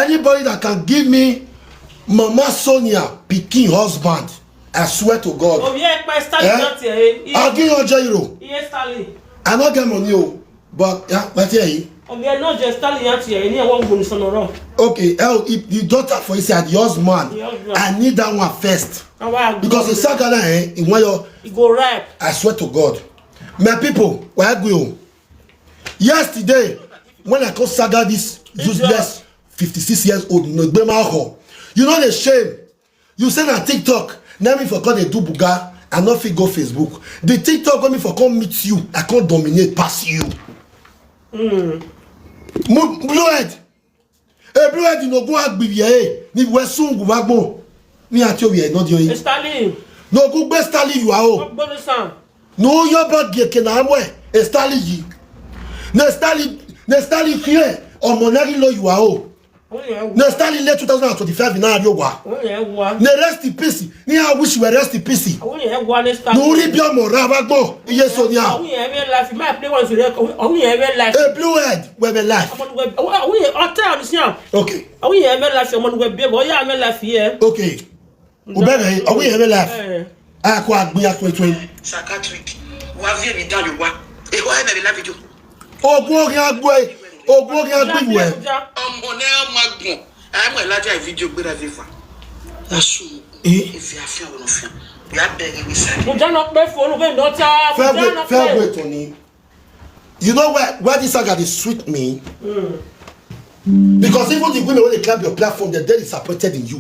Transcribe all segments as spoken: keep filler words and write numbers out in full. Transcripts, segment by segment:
Anybody that can give me Mama Sonia pikin husband, I swear to God. Obi ekpe Stanley Eh? Not here. I'll give you hundred euro. Iye Stanley. I no get money o, but yeah, but yeah. Obi e no je Stanley Not here. Ni e won gbonu sonoro. Okay, El, if the daughter for inside, the husband, The husband. I need that one first. Awa Because the saga na eh, in one year, e go ripe. I swear to God. My people, where I go? Yesterday, when I come saga this useless fifty-six years old, no, you know the shame. You say na TikTok, na me for come dey do buga, I no fit go Facebook. The TikTok wey me for come meet you, I come dominate pass you. Mo blow head. E blow head no go agbiye eh. Ni we sun gu bagbo. Ni ati obi e no di oyin. Stanley. No go gbe Stanley you are o. Gbonu san. No your bag ye ke na amwe. E Stanley yi. Ne Stanley, ne Stanley here. Omo na lo you are o. Oye wa. Ne Stanley le two thousand and twenty-five na ario wa. Oye wa. Ne rest in peace. Ni I wish we rest in peace. Oye wa ne Stanley. No ri bi omo ra bagbo. Iye so ni a. Oye e life. My play once. Oye e life. A blue head we be life. Omo we. Oye o te on sian. Okay. Oye e life. Omo we be. Oye e life here. Okay. Ubere, are we in real life? Eh. Akwa agbi atwetwe. Psychiatric. Wa vie mi dan yo wa. E ho e me la video. Ogun ogun agbo e. Ogun ogun agbo we. Ọmọ náà máa gbọ̀n. Àmọ́ ìlàjà ìfídíò gbéra fífa. Lásù. Eh? Ìfì àfihàn ọ̀nà fihàn. Ìyá bẹ̀rẹ̀ ní sáré. Mo jana pe fo lu be no ta. Mo Fair jana way, fair way, pe. Tony. You know why why this saga dey sweet me? Because even the women wey dey clap your platform, dem dey disappointed in you.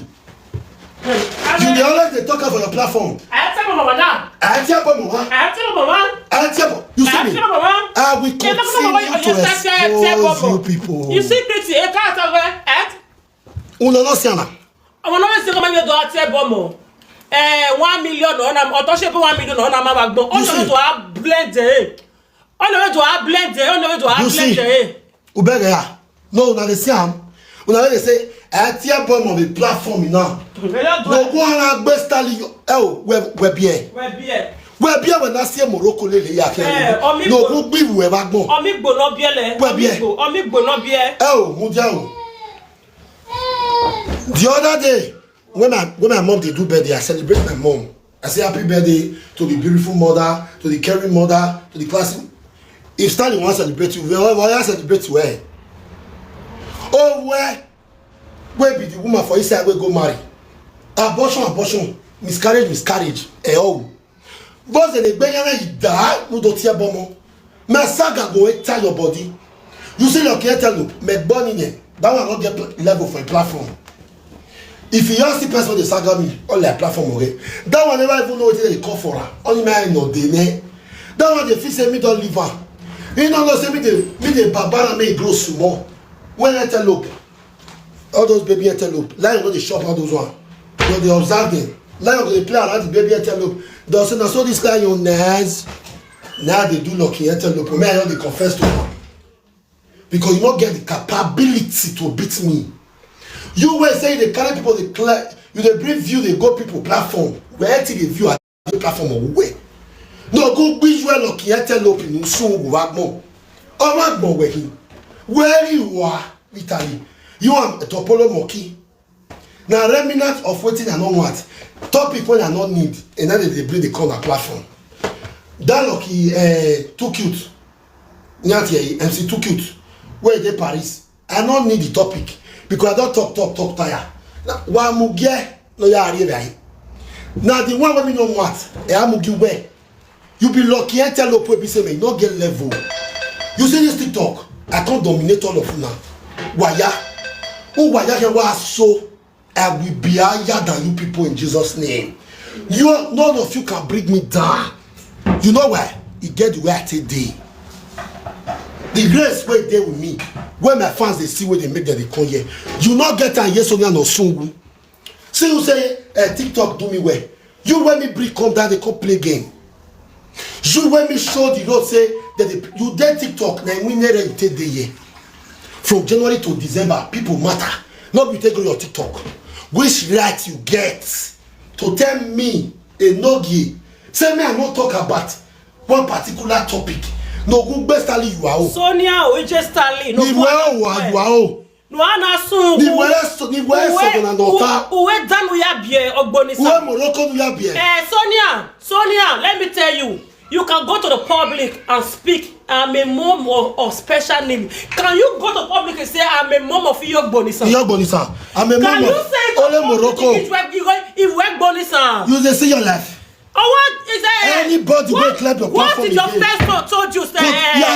You dey always dey talk am for your platform. Ẹ tẹ́ mọ̀ mọ̀ náà. Auntie Abomo, huh? Ẹ tẹ́ mọ̀ mọ̀. Auntie Abomo, you see me? Ẹ tẹ́ mọ̀ mọ̀. I will continue to expose you people. You see Christy, e ka ta we. Ẹ Una no see am na. Ọmọ náà ṣe kọ́ máa ń yọ dọ́ àti ẹ̀bọ̀ mọ̀. Ẹ one million ọ̀nà ọ̀tọ́ ṣe pé one million ọ̀nà máa wà gbọ́n. Ó You lọ see? tó a blend ẹ̀. Ó lọ tó a blend ẹ̀. Ó lọ tó a You see? Blend ẹ̀. Ubere ya. No, una dey see am. Una dey say, Auntie Abomo on the platform now. No go and gbe Stanley. Eh, we we be here. Wẹ̀ bí ẹ̀. We be here when I see Morocco lele ya ke. Eh, omi No go- go gbe we back more. Ọmí gbóná bí ẹ lẹ. Wẹ̀ bí ẹ̀. Ọmí gbóná bí ẹ. Eh, o, mo ja o. The other day, when my when my mom dey do birthday, I celebrate my mom. I say happy birthday to the beautiful mother, to the caring mother, to the classy. If Stanley wan celebrate you, well, well, I celebrate you well. Oh well, wey be the woman for inside wey go marry? Abortion, abortion, miscarriage, miscarriage. Eh oh. Boss dey gbe yana ida no do tie bomo. My saga go enter your body. You see your care tell me gboni ne. That one no get pl- level for a platform. If you just see person dey saga me on like platform okay. That one never even know wetin dey call for am. Only my no dey ne. That one dey feel say me don leave am. He no know say me dey me dey babara me grow small. When I tell look, all those baby antelope, lion no dey chop all those one. But dey observe them. Lion go dey play around the baby antelope. Dem say na so this lion nice. Now they do lucky antelope. Me I no dey confess to am. Because you no get the capability to beat me. You wey say you dey carry people dey clear, you dey bring view dey go people platform. Where till dey view at the platform of where? No go be you lucky antelope in Usungu Wagmo. Or Wagmo where he? Where you are, Italy. You are a Topolo Moki. Na remnant of wetin I no want. Topic wey I no need. And then they bring the corner platform. That lucky uh, too cute. Nyati MC too cute. Where dey Paris? I no need the topic because I don talk talk talk tire. Na wa mugie no ya ari rai. Na the one wey me no want. E amugi where? You be lucky antelope wey be say me no get level. You see this TikTok? I come dominate all of una. Waya. Who waya here was so I will be higher than you people in Jesus' name. You are, none of you can bring me down. You know why? E get the way I take dey. The grace wey dey with me, when my fans dey see wey dey make dem dey come here. You no get am yes only no sungu. See you say uh, TikTok do me well. You when me bring come down dey come play game. You when me show the road say that the, you dey TikTok na win there you take dey here. From January to December, people matter. No be take go your TikTok. Which right you get to tell me a nogie? Say me I no talk about one particular topic. No go best Stanley you are o. Sonia Oije Stanley. No Ni where o wa you are o. No ana sun. Ni where Where Uwe, Sogo na Nota? Uwe, Uwe Danu ya bie, Ogbonisa. Uwe Morocco nu ya bie. Eh, Sonia, Sonia, let me tell you. You can go to the public and speak. I'm a mom of, of special need. Can you go to public and say, "I'm a mom of Iyo Ogbonisa"? Iyo Ogbonisa. I'm a mom of only Morocco. Can you say it to public if Uwe, if Uwe Ogbonisa? You dey see your life. Oh, what is that? Anybody wey clap your platform again. What did your first son told you, sir?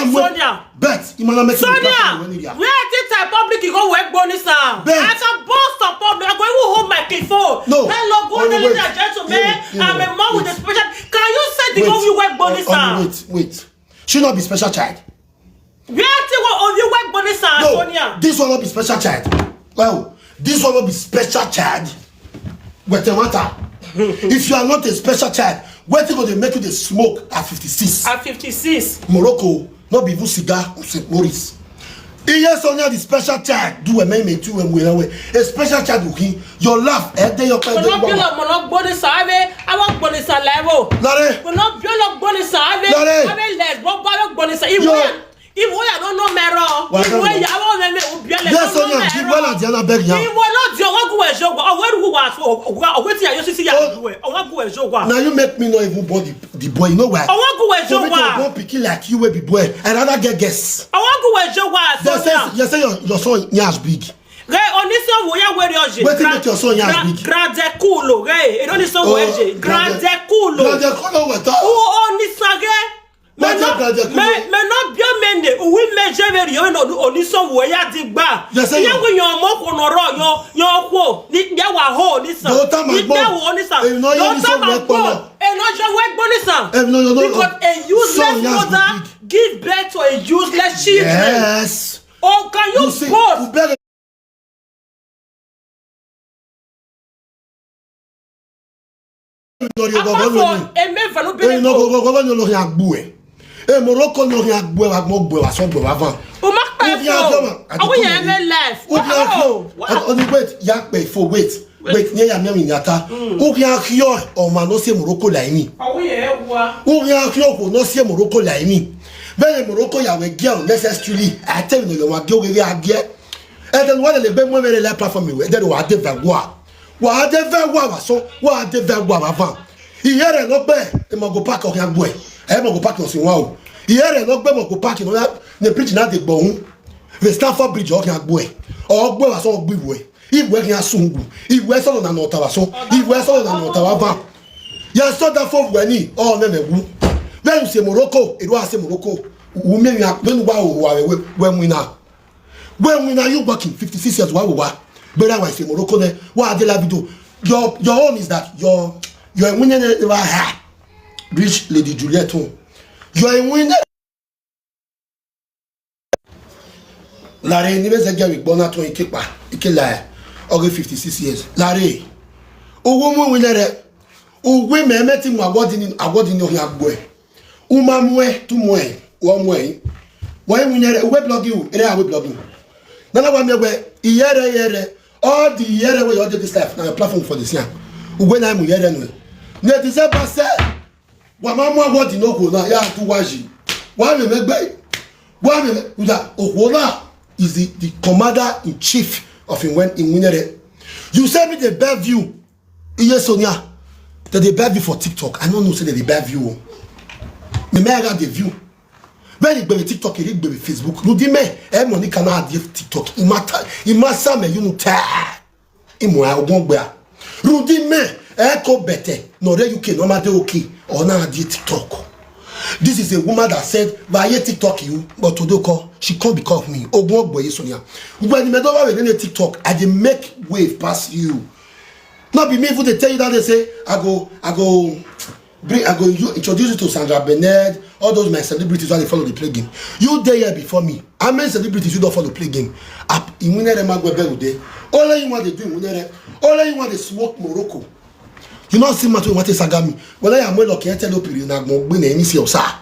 Sonia. Bet, you wanna make Sonia, where did I public go Uwe Ogbonisa? Bet. I can boast on public. I go even hold my phone. No. Hello, good ladies and gentlemen. I'm a mom with a special. Can you say the word Uwe Ogbonisa? Wait, wait. She not be special child. Where did go of you Uwe Ogbonisa, Sonia? No, this one not be special child. Well, this one not be special child. Wait a matter. If you are not a special child, wetin go dey make you dey smoke at fifty-six? At fifty-six. Morocco, not be even cigar or Saint Maurice. Iye Sonia the special child. Do a man me too and we away. A special child who he your laugh. Eh, dey your Mo no bi lo, mo no gbonisa, ave, awa gbonisa level. Lare. Mo no bi lo gbonisa, ave, Lare. Ave les, mo ba lo gbonisa. Iwe, iwe ya no no mero. Iwe ya awa me me ubi le. Yes, Sonia, give well at the other beg now. Iwe no di owo gu ejo gwa. Owo ru wa so, owo ti ya yo sisi ya gu e. Owo gu ejo gwa. Now you make me not even body the boy. You know why? Owo gu ejo gwa. For me to born pikin like you wey be boy, I rather get guess. Owo gu ejo gwa. Yes, yes, yes, your, your son nyash big. Re onisan wo ya were oje. Wetin make your son nyash big? Grande culo, re. E onisan wo eje. Grande culo. Grande culo weta. O onisan re. Wetin grande culo? Me, me no bio mene. Uwi meje were yo no onisan wo ya digba. Yes, sir. Ye wo yo mo ko no ro yo, yo ko. Ni ya wa ho onisan. Ni ya wo onisan. E no ye onisan wo po. E no je we gbonisa. E no, no, no. Because a useless mother give birth to a useless children. Yes. Oh, can you both? Apart from Emeva no be no go go go no hin agbu e. E Morocco no hin agbu e, wa mo gbe wa so gbe wa van. O ma pe fo. Awo ya me life. O bi afo. Only wait, ya pe fo, wait. Wait, nye ya mi mi nyata. O ki a kio o ma no se Morocco la ini. Awo ye wa. O ki a kio ko no se Morocco la ini. Bele Morocco ya we ge unnecessarily. I tell you, no, you wa ge o ge a ge. And then what the be mo mere la platform we. Then wa de va gwa. Wa de va gwa wa so. Wa de va gwa wa van. Iye re no pe e mo go park o ya gwe. E mo go park no si wa o. Iye re no pe mo go park no ya. Ne bridge na de gbo hun. The Stamford Bridge o ya gwe. O gbe wa so gbe we. Iwe ya sungu. Iwe so na no ta wa so. Iwe so na no ta wa van. Ya so da fo we ni. O me me wu. When you say Morocco, e do say Morocco. U me ya when wa o wa we we mu na. When we na you working fifty-six years, wa wa. But I say Morocco ne, wa de la video. Your, your own is that your, your winner never ha reach Lady Juliet home. Your winner. Lare ni be se ge wi gbona to ikepa, ikela. Oge fifty-six years. Lare. Owo mu winner re. Owe me me ti mu award ni, award ni o ya gbo e. Uma mue, tu mue, wa mue. Wa mu nyere, we blog you, ere a we blog you. Nana wa mi we, iyere, iyere. All the iyere we all this life, na your platform for this year. Ugwe na mu iyere no. Ne December say, wa ma mu award no go na, ya tu waji. Wa me me gbe. Wa me me, uda, Owola is the, the commander in chief of in when in Winere. You send me the Bellevue. Yes, Sonia. That they beg you for TikTok. I don't know say that they beg you. Me me I got the view. Very baby TikTok, you baby Facebook. Rudime, eh, Monica na the TikTok. Imata, imasa me you know ta. Imo I ogun gbe. Rudime, eh, ko bete. No re U K no ma dey okay. Or na the TikTok. This is a woman that said, "Why you TikTok you?" But today call, she can't be call me. Ogun gbe Sonia. When me do we dey TikTok, I dey make wave pass you. No be me even dey tell you that they say, "I go, I go bring, I go you introduce you to Sandra Bernard, all those my celebrities wey dey follow dey play game." You dey here before me. How many celebrities you don follow play game? Up, Iwinere Magwebe Ude. Only you want to do Iwinere. Only you want to smoke Morocco. You no see much wey want to saga me. When I am lucky, I tell you, na gbon gbe na any see osa.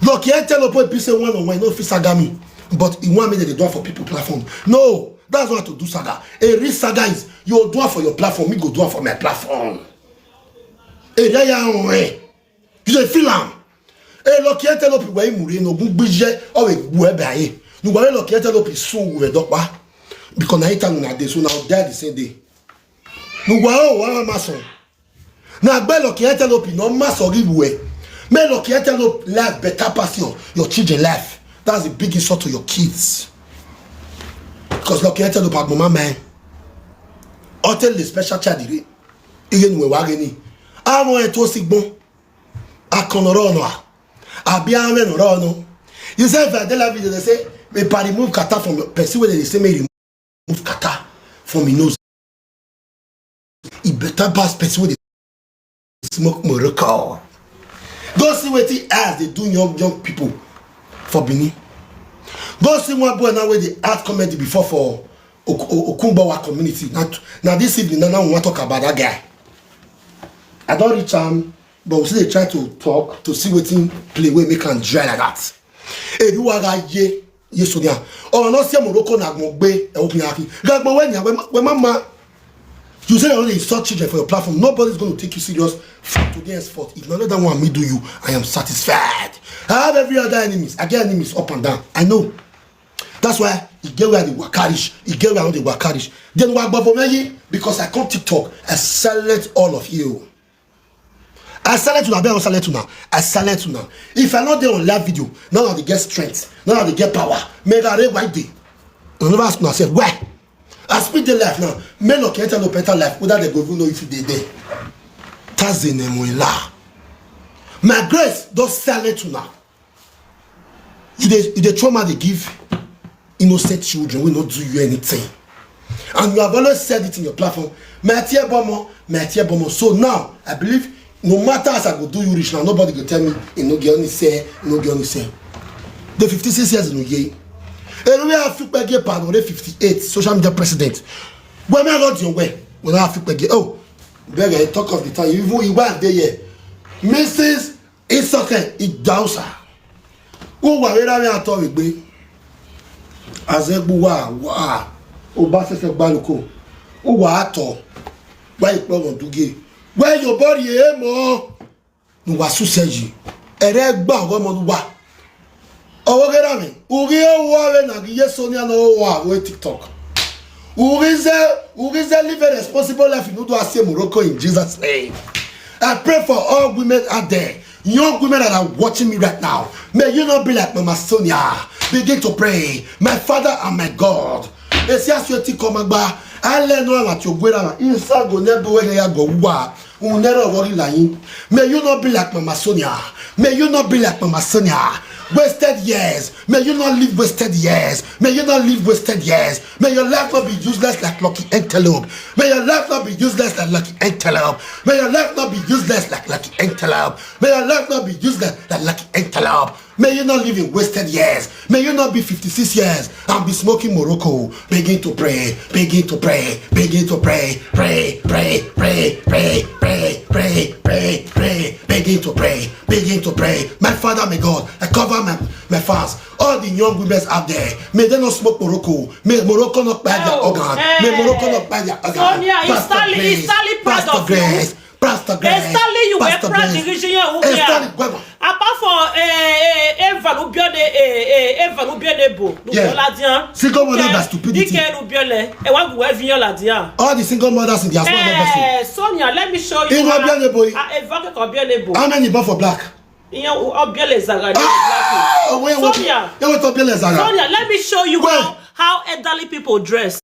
Lucky, I tell you, be say one on one, no fit saga me. But you want me to do it for people platform. No, that's not to do saga. A real saga is you do it for your platform, me go do it for my platform. Area ya on eh. You dey feel am. E lucky, I tell you, where you no go be je, or we go be aye. You were lucky, I tell you, so we dopa. Because na him time una dey, so una go die the same day. N'ụwa o, ụwa ma so. Na gbe Lucky Antelope no ma so give way. Make Lucky Antelope life better pass your, your children life. That's a big insult to your kids. Because Lucky Antelope agboma man. Hotel the special child ire. Ihe nwe wa gini. Awon e to sigbon. Akonoro no a. Abi awe no ro no. You say if I dey live video, they say, "Me pa remove kata from person wey dey say me remove kata from him nose." E better pass person wey dey smoke Morocco. Go see wetin else dey do young, young people for Benin. Go see one boy now wey dey act comedy before for Ok-, O-, Okunbawa community. Na, na this evening, now, now we wan talk about that guy. I don reach am, but we still dey try to talk to see wetin play wey make am dry like that. Eruwa ga ye, ye Sonia. Oh, no, see Morocco na gbongbe, e open yaki. Gagbo when ya, when, when mama, you say you only insult children for your platform. Nobody's going to take you serious from today henceforth. If not that one me do you, I am satisfied. I have every other enemies. I get enemies up and down. I know. That's why e get where I dey waka reach, e get where I no dey waka reach. Then wa gbabo meyi, because I come TikTok, I silence all of you. I silence una, I don silence una. I silence una. If I no dey on live video, none of the get strength, none of the get power. Make I read why dey. You never ask una sef why. As we dey live now, men of Kenta no better life, whether they go even know if they dey. Taze ne mo ila. My grace don silence una. You dey, you dey trauma dey give innocent children wey no do you anything. And you have always said it in your platform, "My tear bomo, my tear bomo." So now, I believe no matter as I go do you reach now, nobody go tell me, "E no get only say, e no get only say." The fifty-six years in Uye. Eruwe Afipege Panore fifty-eight, social media president. When I got your way, when I Afipege, oh, beg I talk of the time, even your wife dey here. Missus Isoke Idausa. Who were we ato we be? Azegbu wa, wa. Oba sese gbaluko. Who were ato? Why you plug on duge? Where your body, eh, mo? No wa su seji. Ere gba ogo mo wa. Owo gera mi. Ugi o wa we na gi ye Sonia no wa we TikTok. Ugi ze, ugi ze live a responsible life in Udo Ase Morocco in Jesus' name. I pray for all women out there, young women that are watching me right now. May you not be like Mama Sonia. Begin to pray. My Father and my God. Esi asweti komagba. Ale no ala ti ogwera. Insa go nebo we ya go wa. Unero worry lying. May you not be like Mama Sonia. May you not be like Mama Sonia. Wasted years. May you not live wasted years. May you not live wasted years. May your life not be useless like Lucky Antelope. May your life not be useless like Lucky Antelope. May your life not be useless like Lucky Antelope. May your life not be useless like Lucky Antelope. May you not live in wasted years. May you not be fifty-six years and be smoking Morocco. Begin to pray. Begin to pray. Begin to pray. Pray, pray, pray, pray, pray, pray, pray, pray. Begin to pray. Begin to pray. My Father, my God, I cover my, my fans. All the young women out there, may they not smoke Morocco. May Morocco not buy their organ. May Morocco not buy their organ. Sonia, Pastor Stanley, Grace, Stanley proud Pastor of you. Grace, Pastor Grace, Stanley, you were Pastor proud Grace. The region you are Stanley Gueva. Apart from, eh, eh, Eva Lubione, eh, eh, Eva Lubione Bo, Lubione Ladian. Single mother, that's stupidity. D K Lubione, eh, wa gu Evian Ladian. All the single mothers in diaspora, eh, Sonia, let me show you. Eva Lubione Bo. Ah, Eva Lubione Bo. How many born for black? Iyan Obiele Zaga ni black. Ah, wait, wait. Sonia. Wait, wait, Obiele Zaga. Sonia, let me show you how, how elderly people dress.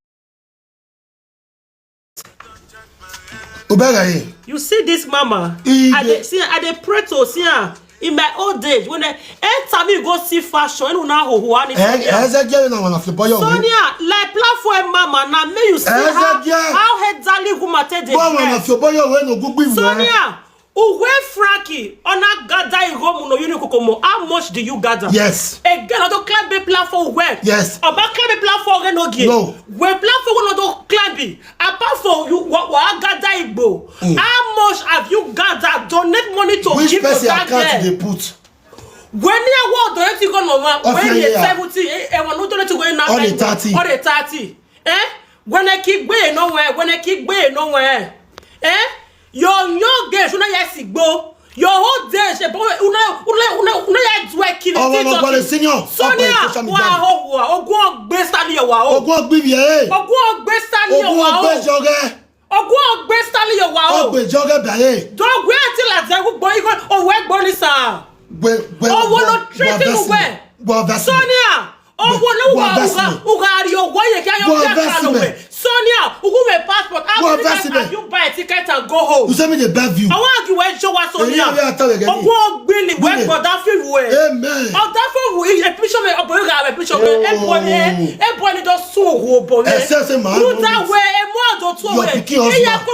Obere. You see this mama? I dey see, I dey pray to see her. In my old age, when I enter, me go see fashion, you know how who are Sonia. Sonia, like platform mama, now me you see how, how elderly woman take dey dress. Sonia, Uwe Frankie, ona gather in home no you know kokomo. How much do you gather? Yes. Again, I don't climb a platform where. Yes. Oba climb a platform where no give. No. We platform no don't climb it. Apart from you, what, what gather igbo? Mm. How much have you gathered? Donate money to which give person to that account girl. They put? When you want donate you go no one. When you seventy, eh, eh, one no donate you go in now. Or a thirty. Or a thirty. Eh? When I keep going nowhere, when I keep going nowhere. Eh? Your young girls, you know, yes, go. Your whole day, she boy, una, una, una, una ya do a kill. Oh, no, no, TikTok. Sonia, wa ho wa, ogun ogbe Stanley wa o. Ogun ogbe ye. Ogun ogbe Stanley wa o. Ogun ogbe Stanley wa o. Ogbe joge ba ye. Don't wait till I say, boy, you go, oh, we gboni sa. Gbe, gbe, oh, we no treating we. Sonia. Oh, we no wa uga, uga ri owo ye ke yo ya ka lo we. Sonia, ugu me passport. How you buy ticket and go home? You send me the bad view. I want you where show us Sonia. Ogun ogbili we go that feel we. Amen. Oh, that feel we. A picture me, a boy, a picture me. E boy ni, e boy ni do so wo bo ni. Ese se ma. Ruta we, e mo do to we. Iya ko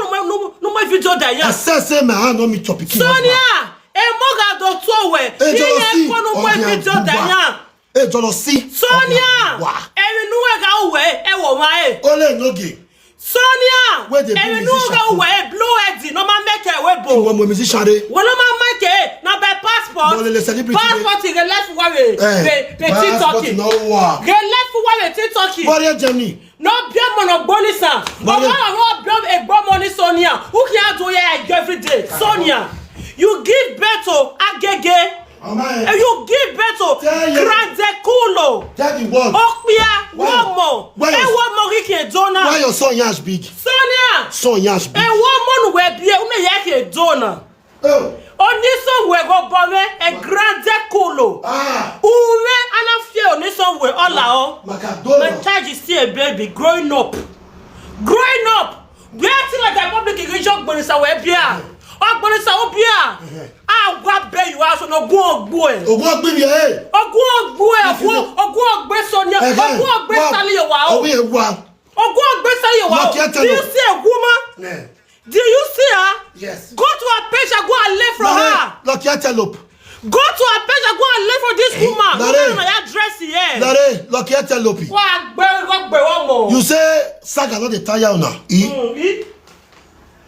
no mo video da ya. Ese se ma, no mi chop pikin. Sonia, e mo ga do to we. Iya ko no mo video da ya. E jolo si. Sonia. Wa. Emi nu we ga uwe, e wo ma e. Ole noge. Sonia. We dey be musician. Emi nu ga uwe, e blow head, no ma make e we bo. Iwo mo musician re. We no ma make e, na by passport. Mo le le celebrity re. Passport ge left wa we. Eh, be, be TikTok. Passport no wa. Ge left wa we TikTok. Wari e jemi. No be mo no gboni sa. Wari e. Owo, owo, be e gbo money Sonia. Who can do here every day? Sonia. You give birth to Agege. Mama, eh. And you give birth to Tell you. Grande Kulo. Tell the world. Okpia, Why? Womo. Why E your, womo ki ke dona. Why your son yash big? Sonia. Son yash big. E womo nu we bie, une ye ke dona. Oh. Oni son we go bome, e Grande Kulo. Ah. Uwe ana fie oni son we ola o. Macadona. My child is still a baby, growing up. Growing up. Where till like the public region gbonisa we bia. Ogbonisa o bia. Eh. Agwa be you aso no gun ogbu e. Ogun ogbi bi e. Ogun ogbu e, If you ogun, know ogun ogbe Sonia, Eh, eh. ogun ogbe Wa- Sally Yowa o. Ogun Ewa. Ogun ogbe Sally Yowa o. Lucky Etelo. Do you see a woman? Eh. Do you see her? Yes. Go to her page and go and learn from Lare, her. Lucky Antelope. Go to her page and go and learn from this Eh, woman. Lare. Woman na ya dress here. Lare, Lucky Antelope. Wa gbe, wa gbe, wa mo. You say saga no dey tire una. E? Mm, e?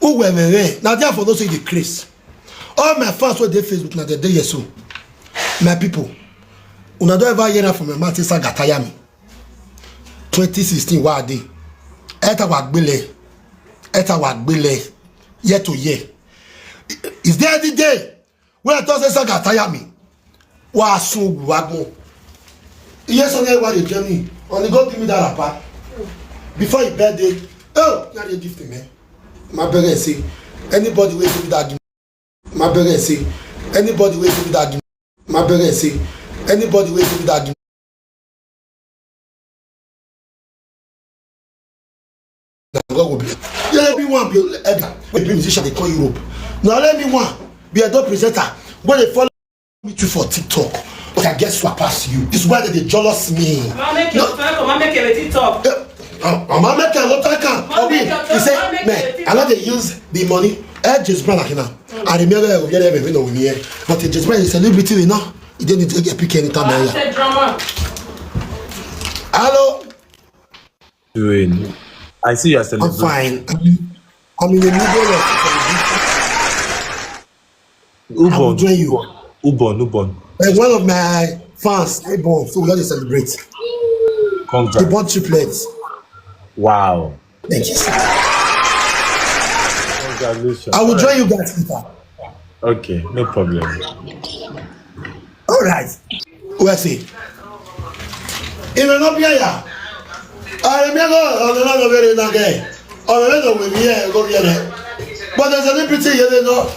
Who were we? Na there for those wey dey craze. All my fans wey dey Facebook na dey dey here so. My people, una don ever hear am from my mouth say saga tire me? Twenty sixteen wa dey. Eta wa gbele. Eta wa gbele. Year to year. Is there any day wey I talk say saga tire me? Wa sun ogun wa gbon. Iye Sunday wa dey journey. Only God give me that rapper. Before he birthday, oh, na dey gift me. My brother say, anybody wey give me that gift, my brother say, anybody wey give me that gift, my brother say, anybody wey give me that gift, na God go bless. Yeah, let me one be Edgar. We be musician dey call Europe. Now let me one be a dog presenter. Wey dey follow me too for TikTok, but I get swag pass you. This is why they dey jealous me. Ma make No. your TikTok, ma make your TikTok. Eh, uh, uh, ma make your TikTok. Ma Obi, make your he say, TikTok, ma make man, your I no dey TikTok. use the money. Eh, James Brown, like, you know, I remember I go get everything with me here. But James Brown is a celebrity, you know. He didn't take a pick anytime. Ma Yeah. say drama. Hello. Doing? I see you are I'm celebrating. fine. I'm, I'm in the middle of Who I will born? join you. Who born? Who born? Like one of my fans, I born, so we have to celebrate. He Congrats. born triplets. Wow. Thank you, sir. Congratulations. I will join you guys later. Okay, no problem. All right. Who I say? Ime no bia ya. Are mi go on the line very na ge. On the line with me here, go here. But there's a little pity here, no.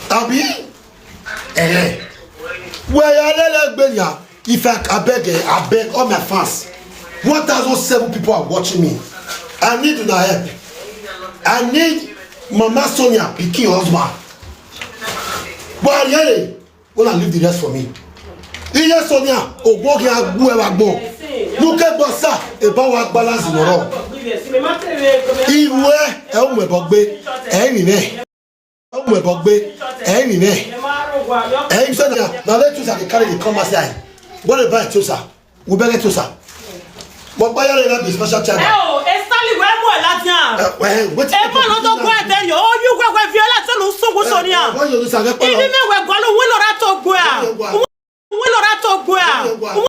Abi? Eh. Where ya lele gbe ya? If I, I beg, eh, I beg all my fans. One thousand seven people are watching me. I need una help. I need Mama Sonia pikin husband. But yeah, una leave the rest for me. Iye Sonia, ogbogi agbu e wa gbo. Nuke gbosa, e ba wa balance noro. Iwe, e o mwe bogbe, e mi me. E o mwe bogbe, e mi me. E mi Sonia, na let you say carry the come outside. What about you, sir? We beg you, sir. But buy your be special charger. Eh, oh, Estali, where more Latin? Eh, well, what Eh, man, no to go there. Oh, you go, go, Viola, so no so go Sonia. What you say? Ibi me we go no we no ra to go a. We no ra to go a.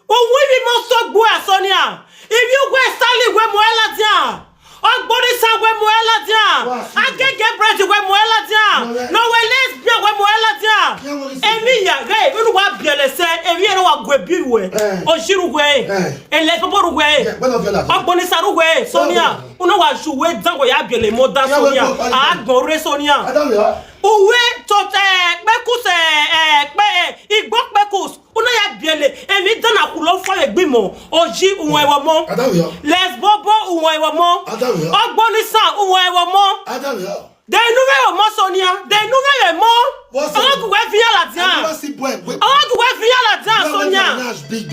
O we bi mo so go a Sonia. If you go Estali, we more Latin. Ogbori sa we more Latin. Agege Ti we mo ela dia. No we lesbian we mo ela dia. Emi ya, hey, unu wa biele se, emi ero wa gwe bi we. Ojiru we. E lesbo ru we. Ogboni saru we, Sonia. Unu wa ju we dan we ya biele mo da Sonia. A gbon re Sonia. Uwe to te pe ku se, eh, pe, eh, igbo pe ku. Unu ya biele, emi dan na kulo fo le gbimo. Oji uwe wo mo. Lesbo bo uwe wo mo. Ogboni sa uwe wo mo. De inu we o mo Sonia. De inu we le mo. Ogu we fi ala dia. Ogu we fi ala dia Sonia.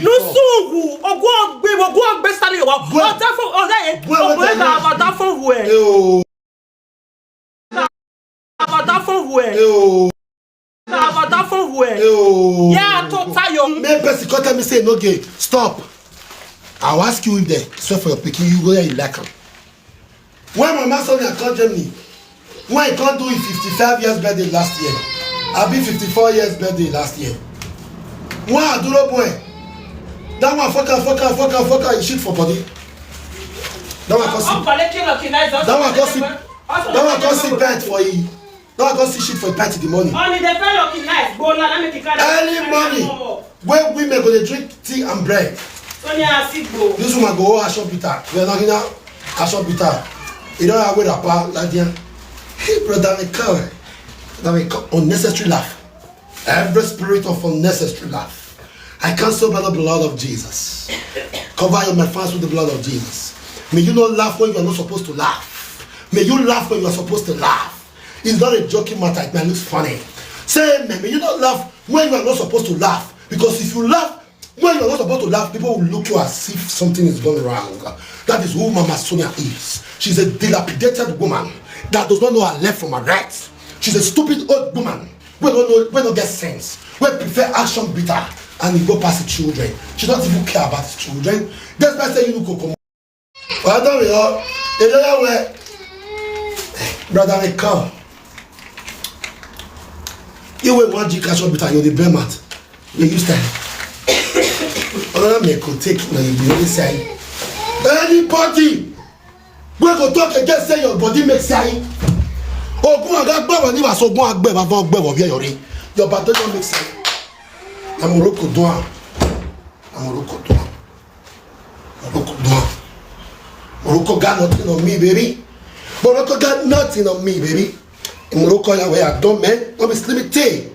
Nu sungu. Ogu ogbe, ogu ogbe sale wa. Ota fo, ota e. Ogu we ga ota fo we. Ota fo we. Ota fo we. Yeah, to tayo. Make person come tell me say no gay. Stop. I'll ask you if they swear for your pikin, you go there, you like am. When Mama Sonia come Germany, when I come do him fifty-five years birthday last year, I be fifty-four years birthday last year. One Aduro boy, that one fuck am, fuck am, fuck am, fuck am, he shit for body. That one come see, that one come see, that one come see bed for him. Now I go see shit for party the morning. Only the fellow can nice. Go now, let me take out. Early morning, when women go dey drink tea and bread. Sonia, sit go. This woman go, oh, action bitter. We are not gonna action bitter. You don't have with a pa like that. Hey, brother, me come. Brother, me come. Unnecessary laugh. Every spirit of unnecessary laugh, I cancel by the blood of Jesus. Cover your, my fans with the blood of Jesus. May you not laugh when you are not supposed to laugh. May you laugh when you are supposed to laugh. It's not a joking matter. It might look funny. Say amen. May you not laugh when you are not supposed to laugh. Because if you laugh when you are not supposed to laugh, people will look you as if something is gone wrong. That is who Mama Sonia is. She's a dilapidated woman that does not know her left from her right. She's a stupid old woman wey no know, wey no get sense, wey prefer action bitter and e go pass the children. She don't even care about the children. That's why I say you go come. Brother, we all, brother, we come. You will want to catch up with her, you the bear mat. You use time. Another me could take, no, you be only say. Anybody, we go talk against say your body make say. Ogun aga gbe wa ni wa so ogun agbe ma fo gbe wo bi eyore. Your body don't make say. Na Morocco do am. Na Morocco do am. Morocco do am. Morocco got nothing on me, baby. Morocco got nothing on me, baby. In Morocco, yeah, where I don't, man. Don't be slim it.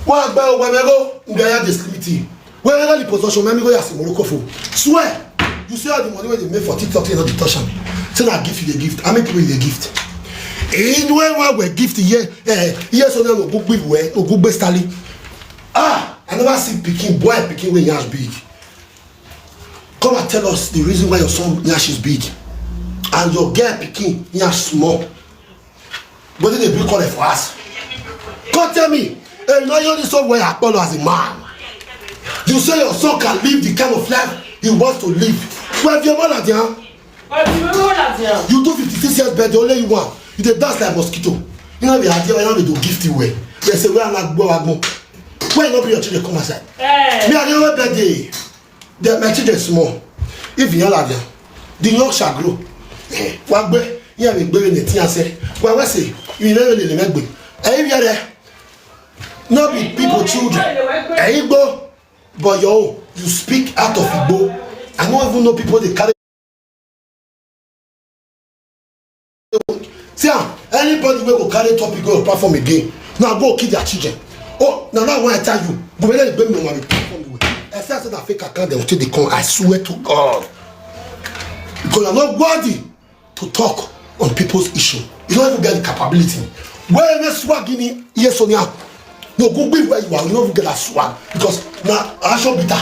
Wa gbe o, wa me go. Ngbe ya dey slim it. Where the possession, me go ya si Morocco for. Swear. You see all the money wey dey make for TikTok, you no dey touch am. Say na gift you dey gift. How many people you dey gift? In when one we gift here, eh, here so now no good people, eh, no good best tally. Ah, I never see pikin, boy pikin wey yansh big. Come and tell us the reason why your son yansh is big and your girl pikin yansh small. Wetin dey bring quarrel for house? Come tell me. Hey, you know you only solve where I follow as a man. You say your son can live the kind of life he wants to live. Well, if your mother there, you do fifty-six years birthday, only you one. You dey dance like mosquito. You know the idea, you know they do gift you well. They say, "Where am I go, I go?" Why you no bring your children come outside? Me, I dey wear birthday. The, my children small. If you allow them, the young shall grow. Eh, wa gbe, yeah, we gbe in the thing I say. Well, we say, you never really make gbe. Eh, if you are there, no be people children. Eh, Igbo, but your own, you speak out of Igbo. I don't even know people they carry. See am, anybody wey go carry topic wey go platform again, na go kill their children. Oh, na now when I tell you, go let them me on my platform. Except say na fake account dem take dey come. I swear to God, because you are not worthy to talk on people's issue. You don't even get the capability. Where you swag in here, yes or no? No, go be where you are. You don't even get that swag because na action bitter.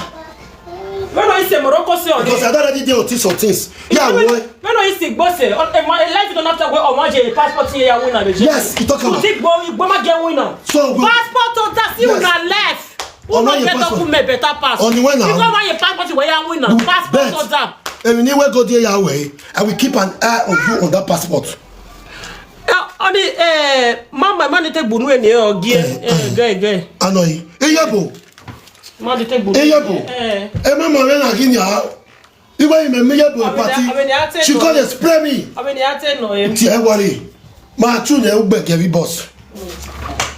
When I say Morocco, say on Because I don't already deal with some things. Yeah, When boy. when I say go say, on a life don't have to go on my passport here, winner. Yes, you talk about. Think go, go ma get winner. So we- Passport to that, see Yes. una left. Who On no your get passport. document better pass? On the way now. Because when your passport, where you winner. We- Passport bet. to that. Èmi ni we go there Yahweh. I will keep an eye on you on that passport. Eh, on the, eh, mama, man, take bunu eni ogie, Eh, eh, eh. Gay, gay. Anoi. Iyebo. Man, take bunu. Iyebo. Eh. E mama we na gini a. Iwe ime mi yebo Abeni- party. Abeni ate She no. call dey spray me. Abeni ate no, eh. Ti e worry. Ma chu ne ugbe ke vi boss.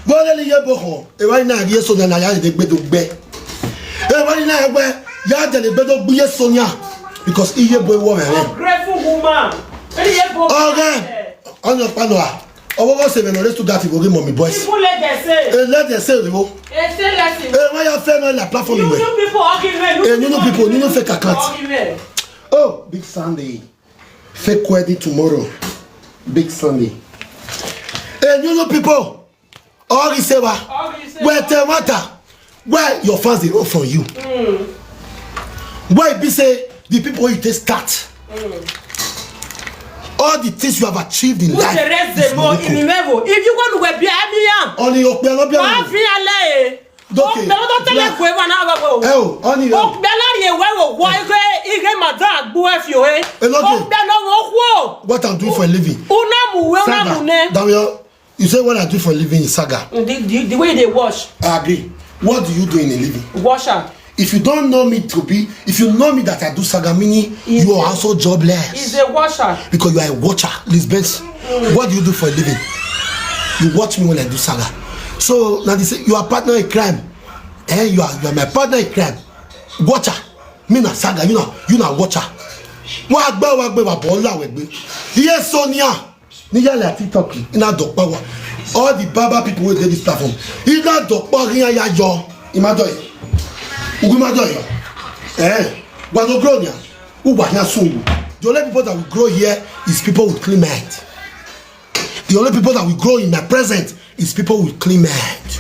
Go le ye bo ho. E wa na ye so na ya de gbe do gbe. E wa na gbe ya de le gbe do gbe ye so nya. Because iye bo wo re. Ungrateful woman. Ele ye bo. Okay. On your panel. Owo go se me no let's do that go give mommy boys. People let them say. Eh, let them say the wo. They say less. Eh, why you fair on the platform? You new people argument. Eh, you new people, you new fake account. Argument. Oh, big Sunday. Fake wedding tomorrow. Big Sunday. Eh, you new people. All the saver. All the saver. Where the matter? Where your fans dey run from you? Why be say the people wey you take start, all the things you have achieved in life? Who the rest dey more in level? If you want to be a million, only your pẹ̀lú bí wàá ọ̀run. Fi alẹ́ ẹ̀. Dókè. Ó pẹ̀lú tó tẹ́lẹ̀ pé wà náà wẹ̀ wò. Ẹ o, ọ́nì rẹ. Ó pẹ̀lú àrí ìwé wò wọ ike ike màdá àgbo ẹ̀ fi òwe. Enoge. Ó pẹ̀lú ọmọ ó kú o. What I'm doing for a living? Unamu wé unamu ne. Saga. Damian, you say what I do for a living is saga. The, the, the way they wash. I agree. What do you do in a living? Washer. If you don't know me to be, if you know me that I do saga, meaning you are also jobless. He's a washer. Because you are a watcher, Liz Benson. What do you do for a living? You watch me when I do saga. So now they say you are partner in crime. Eh, you are you are my partner in crime. Watcher. Me na saga, you na you na watcher. Wa gbe wa gbe wa bo la we gbe. Yes, Sonia. Ni yala TikTok ina dokpa wa. All the baba people wey dey this platform. Ina dokpa rin aya yo. Imado yo. Ugu imado yo. Eh. Wa no grow nia. Uwa nia sungu. The only people that will grow here is people with clean mind. The only people that will grow in my presence is people with clean mind.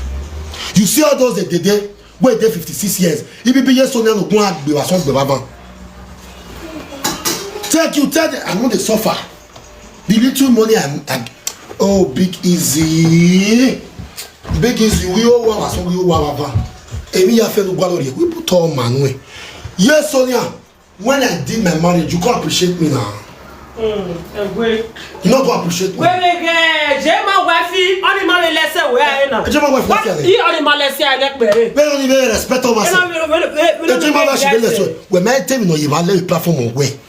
You see all those that they dey wey dey fifty-six years. If you be yes, so no go agbe wa so gbe wa van. Take you tell them I know they suffer. The little money I'm, I, oh, big easy. Big easy. We all wa so we all wa van. Emi ya fe lu gwa lori. We put all man we. Yes, Sonia. When I did my marriage, you can't appreciate me now. Mm, egwe. You not go appreciate me. Wait, wait, wait. Jema wifi, oni ma le lese we aye na. Jema wifi lese aye. I oni ma lese aye le pere. Where only very respect of us. Jema wifi lese we. We may tell me no you are le platform we.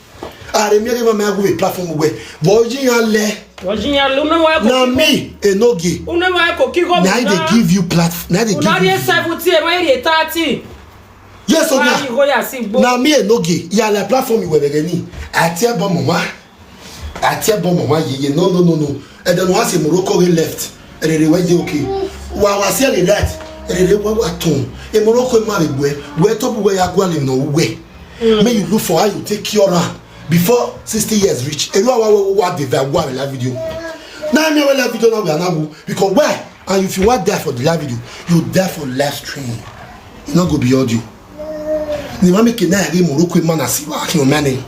Are me give me go platform we. Virgin ya le. Virgin ya lu na wa ko. Na me enoge. Una wa ko ki go. Na they give you platform. Na they give you. Una seventy, e ma thirty. Yes, Sonia. Why you go ya see? Na me enoge. Ya la platform we begin. Ati ebo mama. Ati ebo mama ye ye. No, no, no, no. And then once Morocco we left. Rere we dey okay. Wa wa see the right. Rere wa wa tun. E Morocco ma be we. We to we ya gwa le no we. May you look for how you take care of before sixty years reach. E wa wa wa the wa la video. Na me we la video na we na because why? And if you want die for the live video, you die for live stream. E no go be audio. Ni ma make na ri Morocco man asi wa ki o mane.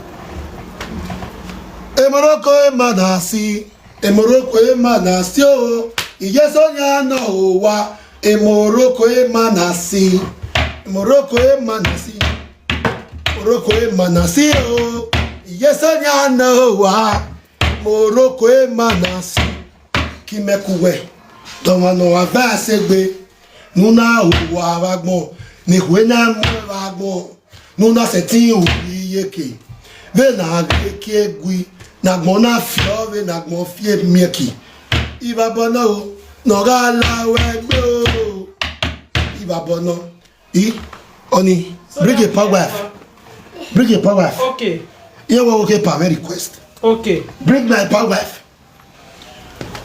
E Morocco e man asi, e Morocco e man asi o. Iye Sonia no wa, e Morocco e man asi. E Morocco e man asi. Morocco e man asi o. Iye Sonia no wa, Morocco e man asi. Ki me ku we. Don wa no wa va se gbe. Nuna uwa wa gbon, ni hwe na mu wa gbon. Nuna se tin u yeke. Ve na ke gui, na gbon na fio, ve na gbon fie mieki. Iba bono, no ga la we gbe o. Iba bono. I, oni, bring a power wife. Bring a power wife. Okay. Here we okay power request. Okay. Bring my power wife.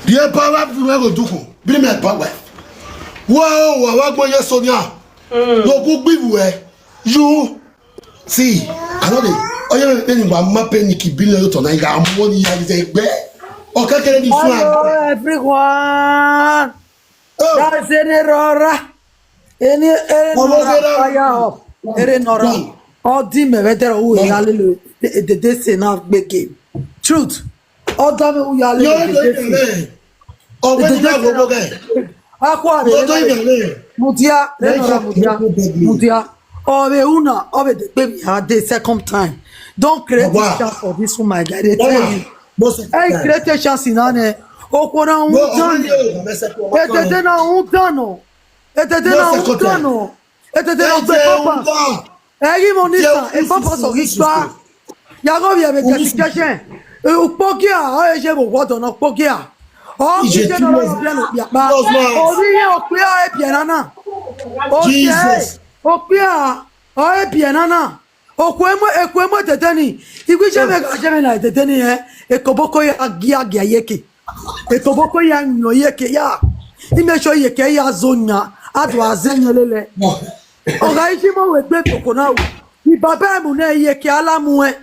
The power wife we go do ko. Bring my power wife. Wow, wa wa gbo ye Sonia. No go gbivu e. You see, I know the oye me ni wa ma pe ni ki billion to na ga mo ni ya ze gbe. O kekere ni fun. Hello, everyone. Oh. That's any rora. Any any Ọmọ nora fẹ́ràn. Fire up. Any nora. All the me better who ya lele. They they say now big game. Truth. All the me who ya lele. They say. Ọgbẹ́ ti dá gbogbo gẹ̀. Akwa Mo tó ìbẹ̀ lẹ́yìn. Mudia, Let's Lenora talk Mudia, about the Mudia. Ọbẹ̀ una, ọbẹ̀ the baby had the second time. Don't create Baba. This chance for this woman, guy. They tell Baba. You. Most of the Hey, time. Create a chance in ane. Okora No, un ọmọ done. Ní ọ̀rọ̀ mẹ́sẹ̀ kó ọmọ kan. Etete na un done. Etete No na un second time. Done. Etete na Ẹ un jẹ́ papa. Ń bá. Ẹ yí mo ní Jẹ́ sàn, ẹ Ń papa sọ sùn, kí Ń gbá. Sùn. Yàgò bí ẹ̀mí Ń sùn. Kẹ̀síkẹ́sẹ̀. Òpókíà, ọ̀ ẹ ṣe mo wọ́dọ̀ náà pókíà. Ọ ije nọrọ ọbịa n'okpi akpa. Ori ihe okpi a ebiara na. Okpi a, okpi a, ọ ebiara na. Okwemo, ekwemo teteni. Igwe jeme ga jeme na teteni, eh. Ekoboko ya gia gia yeke. Ekoboko ya nyo yeke ya. Imesho yeke ya zonya. Adu azenye lele. Oga iji mo we gbe toko na u. Ibaba emu na yeke ala mu e.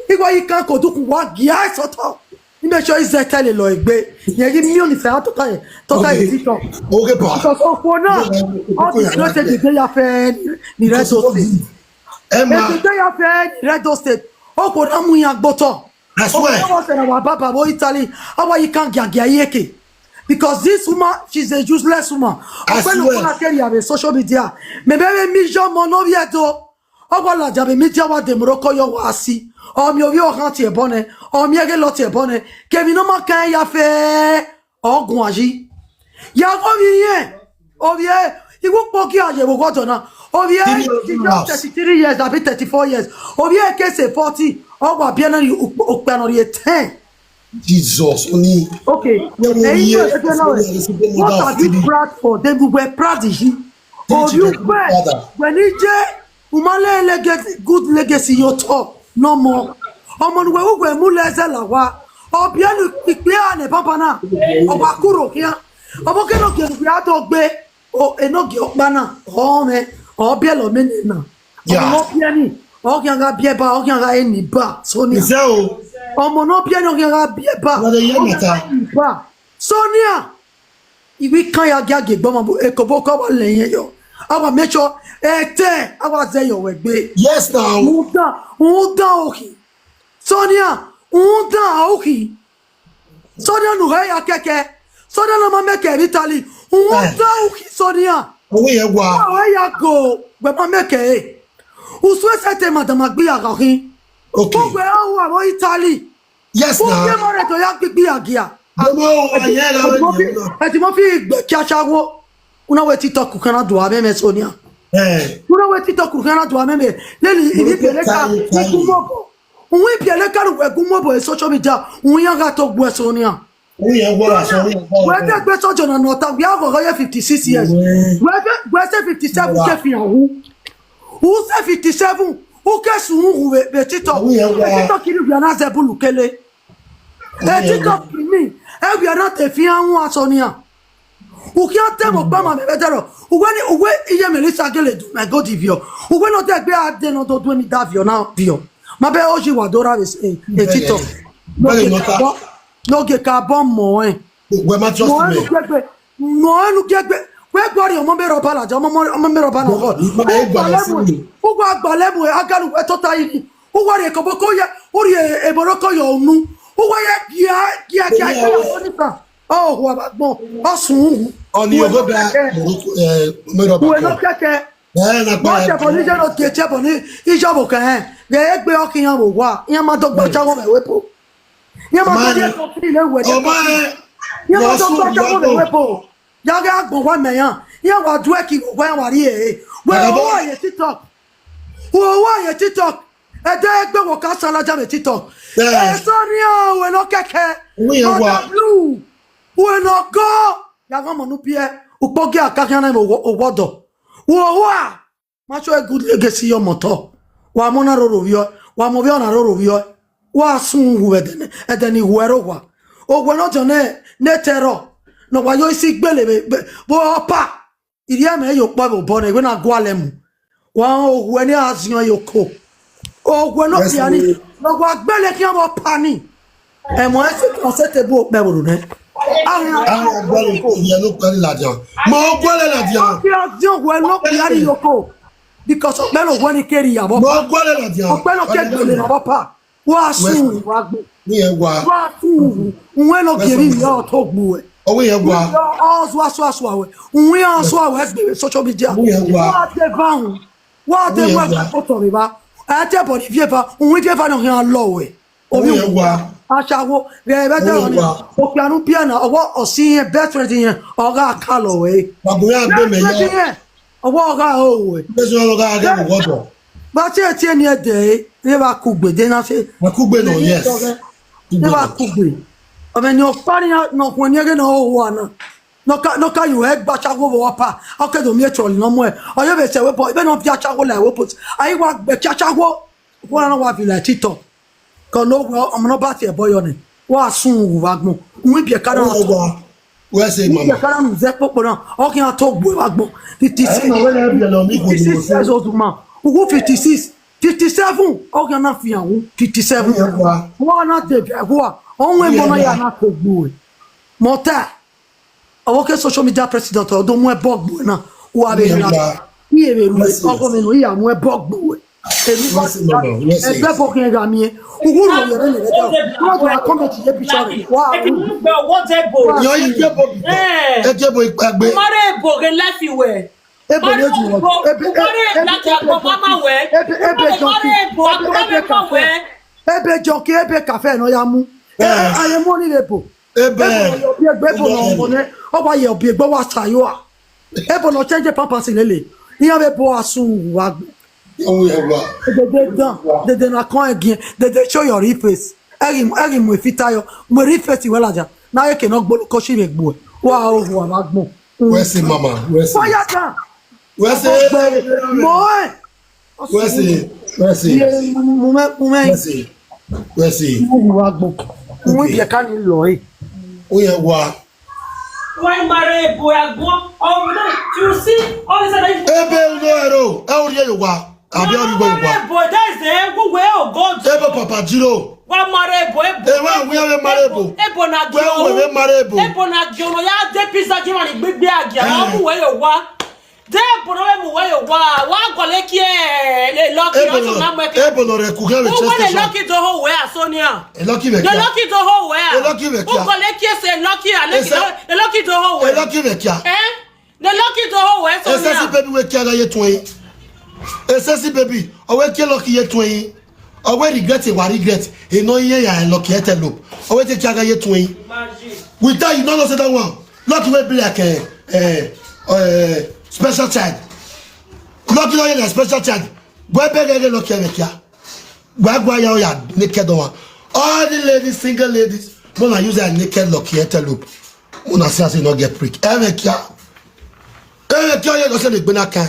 Igwa ika ko duku wa gia soto. Imesho ize tele lo egbe. Ye gi mi oni fe ato taye. To taye tito. Oge pa. Because okwo na. All the no say the day ya fe ni redo state. Emma. The day ya fe ni redo state. Okwo na mu ya gboto. I swear. Okwo na wa baba bo Italy. Awa you can gia gia yeke. Because this woman, she's a useless woman. I swear. Okwo na carry her social media. Me be mi jo mo no viedo. Ọ gwa la jabe mi dia wa de Morocco yo wa si. Ọ mi ovi o han ti ebone. Ọ mi ege lo ti ebone. Ke mi no ma kan ya fe. Ọ gun aji. Ya go mi ye. Ovi e. Igu po ki aye wo godo na. Ovi e. She just thirty-three years, abi thirty-four years. Ovi e ke se forty. Ọ gwa bi na ni o pe no ri ten. Jesus, only. Okay. What have you proud for? Then we were proud of you. Obi ukwe, when ije, umale legacy, good legacy yo to, no more. Ọmọ ni we ugwe mu leze la wa. Obi enu ikpe a ne papa na. Oba kuro kia. Obo ke no ke ya to gbe. O eno ge okpa na. O me. Obi elo me ne na. Ọmọ no bi eni. Ogi aga bi eba, ogi aga eni ba. Sonia. Is that all? Ọmọ no bi eni, ogi aga bi eba. What a year matter. Sonia. Iwi kan ya gia ge gbọmọ bo eko bo ko wa le yen yo. Awa make sure ete awa ze yo we gbe. Yes now. Uda, uda ohi. Sonia, uda ohi. Sonia nu he ya keke. Sonia no ma make Italy. Uda ohi Sonia. Owe ye wa. Owe ya go. We ma make e. Uswe sete madam agbi aga hin. Okay. Owe awa mo Italy. Yes na. Owe mo re to ya gbigbi agia. Domo aye la. Eti mo fi gbe ki asawo. Una we TikTok kana do ame me Sonia. Eh. Una we TikTok kana do ame me. Leli ibi pele ka. Ugumobo. Unwi pele ka we gumobo e social media. Unwi ya ga to gbe Sonia. Unwi ya gwa Sonia. We de gbe sojo na nota. We are go fifty-six years. We de gbe se fifty-seven ke fi awu. U se fifty-seven. U ke su u we be TikTok. TikTok ni we na ze bulu kele. E TikTok ni. E we na te fi anwu Sonia. Ukia temo kpama me bedero. Uwe ni uwe iye Melissa gele du my God ivio. Uwe no de gbe ade no do do mi davio na vio. Ma be oji wa dora we e TikTok. No ge ka bo, no ge ka bo mo e. Uwe ma just me. Mo enu gegbe. We gbori omo me roba la, omo mo omo me roba na God. Uwe agbalemu e agalu we tota ini. Uwe re koboko ye, uri e boroko yo nu. Uwe ye gia gia gia gia. Oh, who about bon? Osun. Oni ogo ba. Eh, me roba. Uwe no keke. Eh, na pa. Mo je boni je no ke je boni. Ijo bo ke. Ge egbe okin yan bo wa. Yan ma dogbo cha wo me wepo. Yan ma dogbo to fi le we. O ma. Yan ma dogbo cha wo me wepo. Ya ga gbon wa me yan. Yan wa du e ki wa wa ri e. We o wa ye TikTok. O wa ye TikTok. E de egbe wo ka sala ja me TikTok. E so ni o we no keke. We wa. Blue. We no go. Ya go mo nu pie. Upo ge aka kan na mo owodo. Wo wa. Ma cho e good legacy yo moto. Wa mo na roro vio. Wa mo vio na roro vio. Wa sun hu edene. Edeni hu ero wa. O we no jone ne tero. No wa yo isi gbele be. Bo opa. Iri ame yo po bo bone we na gwalemu. Wa o we ni azion yo ko. O we no piani. No wa gbele ki amo pani. E mo ese ko se te bu ope buru ne. Ara gbele ko ye no pe la jan. Mo gbele la jan. Ki azion we no piani yo ko. Because ope no we ni keri ya bo. Mo gbele la jan. Ope no ke gbele na bo pa. Wa sun wa gbe. Ni e wa. Wa sun. Nwe no keri ya to gbu e. Owe ye wa. Ozu asu asu awe. Nwe asu awe gbe social media. Owe ye wa. Wa te ba un. Wa te wa ko to mi ba. E te bo ni vie ba. Nwe vie ba no hin lo we. Owe ye wa. Asawo. Re be te oni. O pianu piana. Owo osin yen best friend yen. Oga ka lo we. Wa go ya gbe me yo. Owo ga o we. Bezo lo ga ga wo to. Ba tie tie ni ede e, ne ba kugbe de na se. Ba kugbe no, yes. Ne ba kugbe. Ome ni okpari na no kwen ni ge no wa na. No ka no ka you e gba chawo wo pa. O ke do mi e chori no mo e. O ye be se we po, be no fi achawo la we po. Ayi wa gbe ki achawo. Wo na wa fi la tito. Ko no wo omo no ba ti e boyo ni. Wa sun wu wa gbon. Wi bi e ka na to. Where say Bi e mama? ka na nu ze popo na. O ki an to gbo wa gbon. Fifty-six. Where na be lo mi go Fifty-six years old man. Ugu fifty-six. Fifty-seven. O ki na fi an wu. Fifty-seven. Wa na de bi wa. O we mo na ya na ko gbo e. Mota. Awo ke social media president o do mu e bog gbo na. Wa be na. Ni e be ru. O ko me no ya mu e bog gbo e. Emi wa. Egbe bo ke ga mi e. Ugu ro yere ni re da. Wa do a comment ye picture re. Wa. What ebo? Yo ike bo bi. Eh. Ike bo ipagbe. Mare ebo ge life iwe. Ebe ne ju wo. Ebe Mare black ya ko mama we. Ebe ebe jonki. Mare ebo. Mare ebo we. Ebe jonki ebe cafe no ya mu. Eh. Aye mo ni le bo. Ebe. Ebo yo bi egbe bo no mo ne. O ba ye obi egbe wa sayo a. Ebo no change pampers lele. Iya be bo asu wa. Owo ya wa. Dede dan. Dede na kon again. Dede show your real face. Eri eri mo fita yo. Mo real face we laja. Na ye ke no gbo ko shi be gbo. Wa o wa ma gbo. Where say mama? Where say? Fire down. Where say? Mo e. Where say? Where say? Mo me mo me. Where say? Where say? Mo wa gbo. Mo bi e ka ni lo e. Oye wa. Why marry boy agbo? Oh no, you see, all this other Ebe no ero. E o ye yo wa. Abi o ri gbo wa. Boy, that is the who way of God. Ebe papa jiro. Why marry boy? E wa we we marry bo. Ebo na We we we marry bo. Ebo na gyo no ya de pizza gyo ni gbigbe agia. Eh. Who way you wa? De ebo no we mu way you wa. Wa go le ki e le lucky Ebe o na no. me ki. Ebe no re ku ga we Who way chest. Lucky do ho we Asonia? E lucky we. The Lucky do ho we. E lucky we Who kia. go le ki e say Lucky and Ese- The Lucky do ho we. E lucky we kia. Eh? The Lucky do ho we Ese si Sonia. Baby we kia ga ye tun. Ese si Baby. O we kia lucky ye tun. O we regret e wa regret. E no ye ya e lucky e te lo. O we te kia ga ye tun. Imagine. With that, you no know say that one. Lucky we be like a, a, a special child. Lucky no ye na special child. Boy be get lucky e kia. Gba gba ya o ya naked one. All the ladies, single ladies, mo na use a naked lucky e te lo. Mo na say I say no get prick. E me kia. E me kia ye go say le gbe na kan.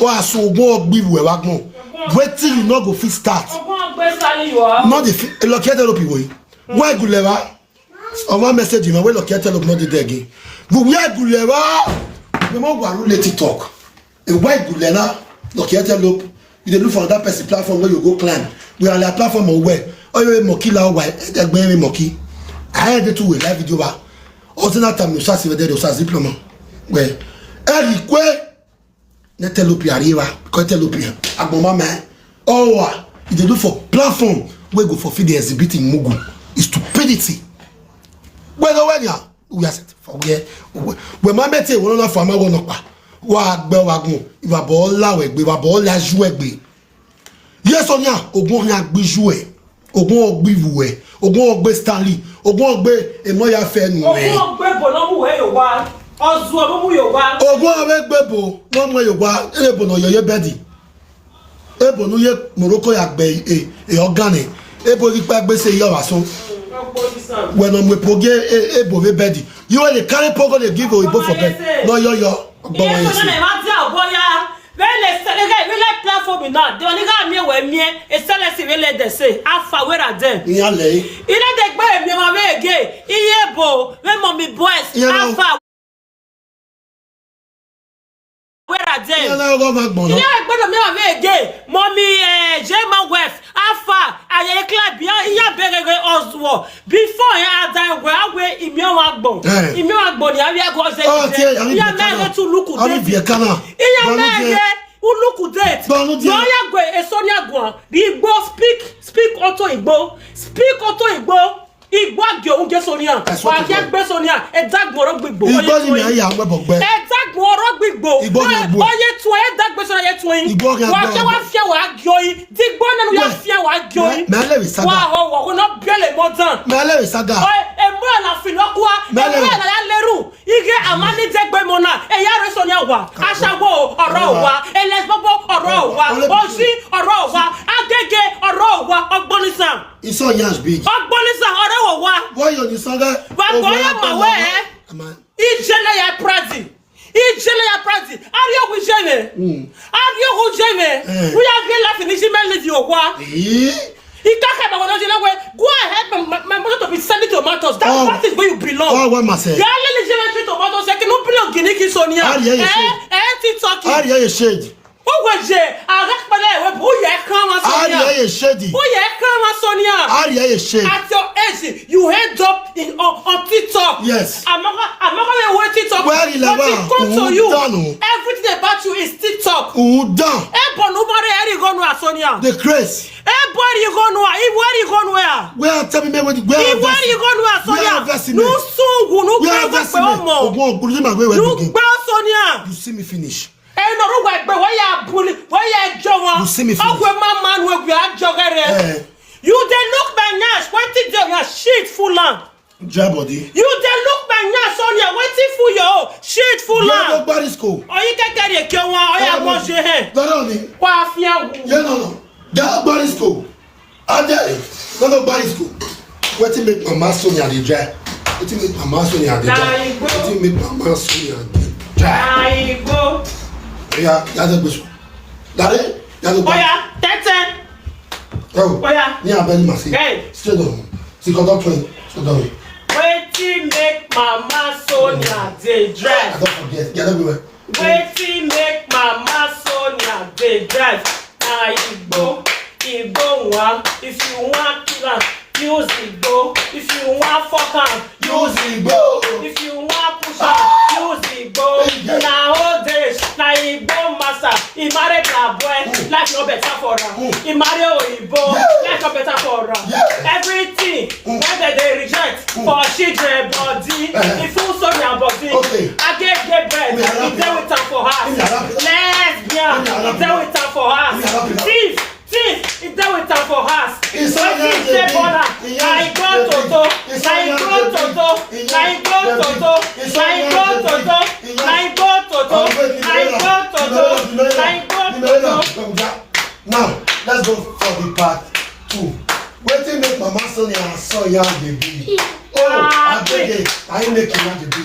O asu ogun ogbi we wa gbon. Wetin you no go fit start. Ogun agbe sali you are. No dey fit lucky e te lo pi wo yi. Why good level? Ọmọ message mi wey lucky e te lo no dey there again. But where good level? We mo wa ru leti talk. E why good level? Lucky e te lo. You dey look for another person platform where you go climb. We are like platform of where? Oh, you monkey la why? Egbe mi monkey. I had to we live video ba. O ti na tam no sasi we dey do sasi diploma. We. Eri kwe. Ne te lo pi arriba. Ko te lo pi. Agbon ma me. Oh, ah. You dey look for platform where go for feed the exhibiting mugu. It's stupidity. Well, no, when ya we are set for where we ma mete wo na for ma wo no pa. Wa gbe wa gun. Iwa bo la we gbe, wa bo la ju we gbe. Yes, Sonia, ogun ya gbe ju e. Ogun ogbi vu e. Ogun ogbe Stanley. Ogun ogbe emo ya fe nu e. Ogun ogbe bo no mu we yo wa. Ozu o mu yo wa. Ogun awe gbe bo no mu yo wa. E bo no yo ye bedi. E bo nu ye Morocco ya gbe e e organ e. E bo ri pa gbe se yo wa so. Ogbo isan. When no mu poge e e bo we bedi. You are the carry pogo dey give oyibo for bed. No yo yo. Ogbo wa Yes, yes. so na ma dia oboya. When they sell the guy, we like platform now. The only guy me we me. E sell us we let them say. How far where are them? Iya le. Ile de gbe mi ma we again. Iye bo, we mommy boys. Yeah, How no. far? Where are them? Iya na go ma gbon. Ile gbọ́dọ̀ mi ma we again. Mommy eh Jema wife. How far? Aye club ya iya begege Oswald. Before ya ada we awe imi wa gbon. Eh. Imi wa gbon ni awi ago se. Oh, tie, ami Ya bi na kana. le tu look Ami at bi kana. Iya Banu na je. ye uluku date. Banu je. Yo ya gwe e Sonia gwa. Igbo speak speak auto Igbo. Speak auto Igbo. Igbo age o nge Sonia. I swear Wa to ke God. Gbe Sonia. E dagboro gbigbo. Igbo ni mi aya mo bogbe. E dagboro gbigbo. Igbo ni agbo. Oye tu e dagbe Sonia ye tu yin. Igbo ni Wa agbo. ke wa fia wa gyo yin. Digbo na nu ya Yeah. fia wa gyo yin. Me le we saga. Wa ho wo no biele mo dan. Me le we saga. Oye e mo na fi no kwa. E Mele. mo na ya leru. Ige amani degbe mo na. E ya re Sonia wa. Asawo oro wa. Eles bobo oro wa. Ole- Osi oro wa. Agege oro wa. Ogbonisan. Iso yansh big. Ogbonisan oro wa. Wa. Wa yo ni sanga. Wa go ya ma we. Ama. Ijele ya pradi. Ijele ya pradi. Ari ogu jeme. Ari ogu jeme. We are going laughing. Ni jeme leave you kwa. Eh. Ikaka ba wono jele we. Go ahead, my, my, my mother to be selling tomatoes. That part is where you belong. Oh, wa ma se. Ya le le jeme tomatoes. Ya ke no belong gini ki Sonia. Ari ya ye shade. Eh, eh, ti talking. Ari ya ye shade. Oweje, agakpele ewe, bu ye kan wa Sonia. Ari ye shady. Bu ye kan wa Sonia. Ari ye shady. At your age, you end up in on, on TikTok. Yes. Amaka, amaka we we TikTok. Where you What like it come to you? Everything about you is TikTok. Udan. E bonu mare eri gonu a Sonia. The craze. E bo eri gonu a, e bo eri gonu a. Where tell me where where Where eri gonu a Sonia. Where verse me? Nu sungu, nu Where gbe verse me? Omo. Ogun ogun ni ma we we. Nu gbe Sonia. You see me finish. Eno ru we gbe we ya bully, we ya jowo. You see me finish. Okwe mama nu we ya jogere. Eh. You dey look my nyash, wetin dey your shit full am. Dry body. You dey look my nyash on here, wetin full your own shit full am. Yado gbari school. Oyi kekere ke wan, oya mo je he. Dara ni. Wa fi an. Yeah, no, no. Yado gbari school. Ade, no, no, buy school. Wetin make mama Sonia dey dry? Wetin make mama Sonia dey dry? Wetin make mama Sonia dey dry? Aigo. Oya, ya dey go school. Dare, ya dey go. Oya, tete. Oh, oya. Ni abeli masi. Hey. Sit down. Sit down. Sit down. Wetin make mama Sonia dey dry? I don't forget. Ya dey go. Wetin make mama Sonia dey drive? Na igbo, igbo nwa. If you wan kill am, use igbo. If you wan fuck am, use igbo. If you wan push am, use igbo. Na old age, na igbo master. He marry black boy, life no better for am. He marry oyibo, life no better for am. Everything wey dem dey reject for children body, e full Sonia body. Agege bed, e dey with am for house. Lesbian, e dey with am for house. Thief, thief, e dey with am for house. Wetin dey born am? Na igbo toto, na igbo toto, na igbo toto, na igbo toto, na igbo toto, na igbo toto, na igbo toto. Now, let's go for the part two. Wetin make mama Sonia and Sonia dey be? Oh, abege, I make una dey be.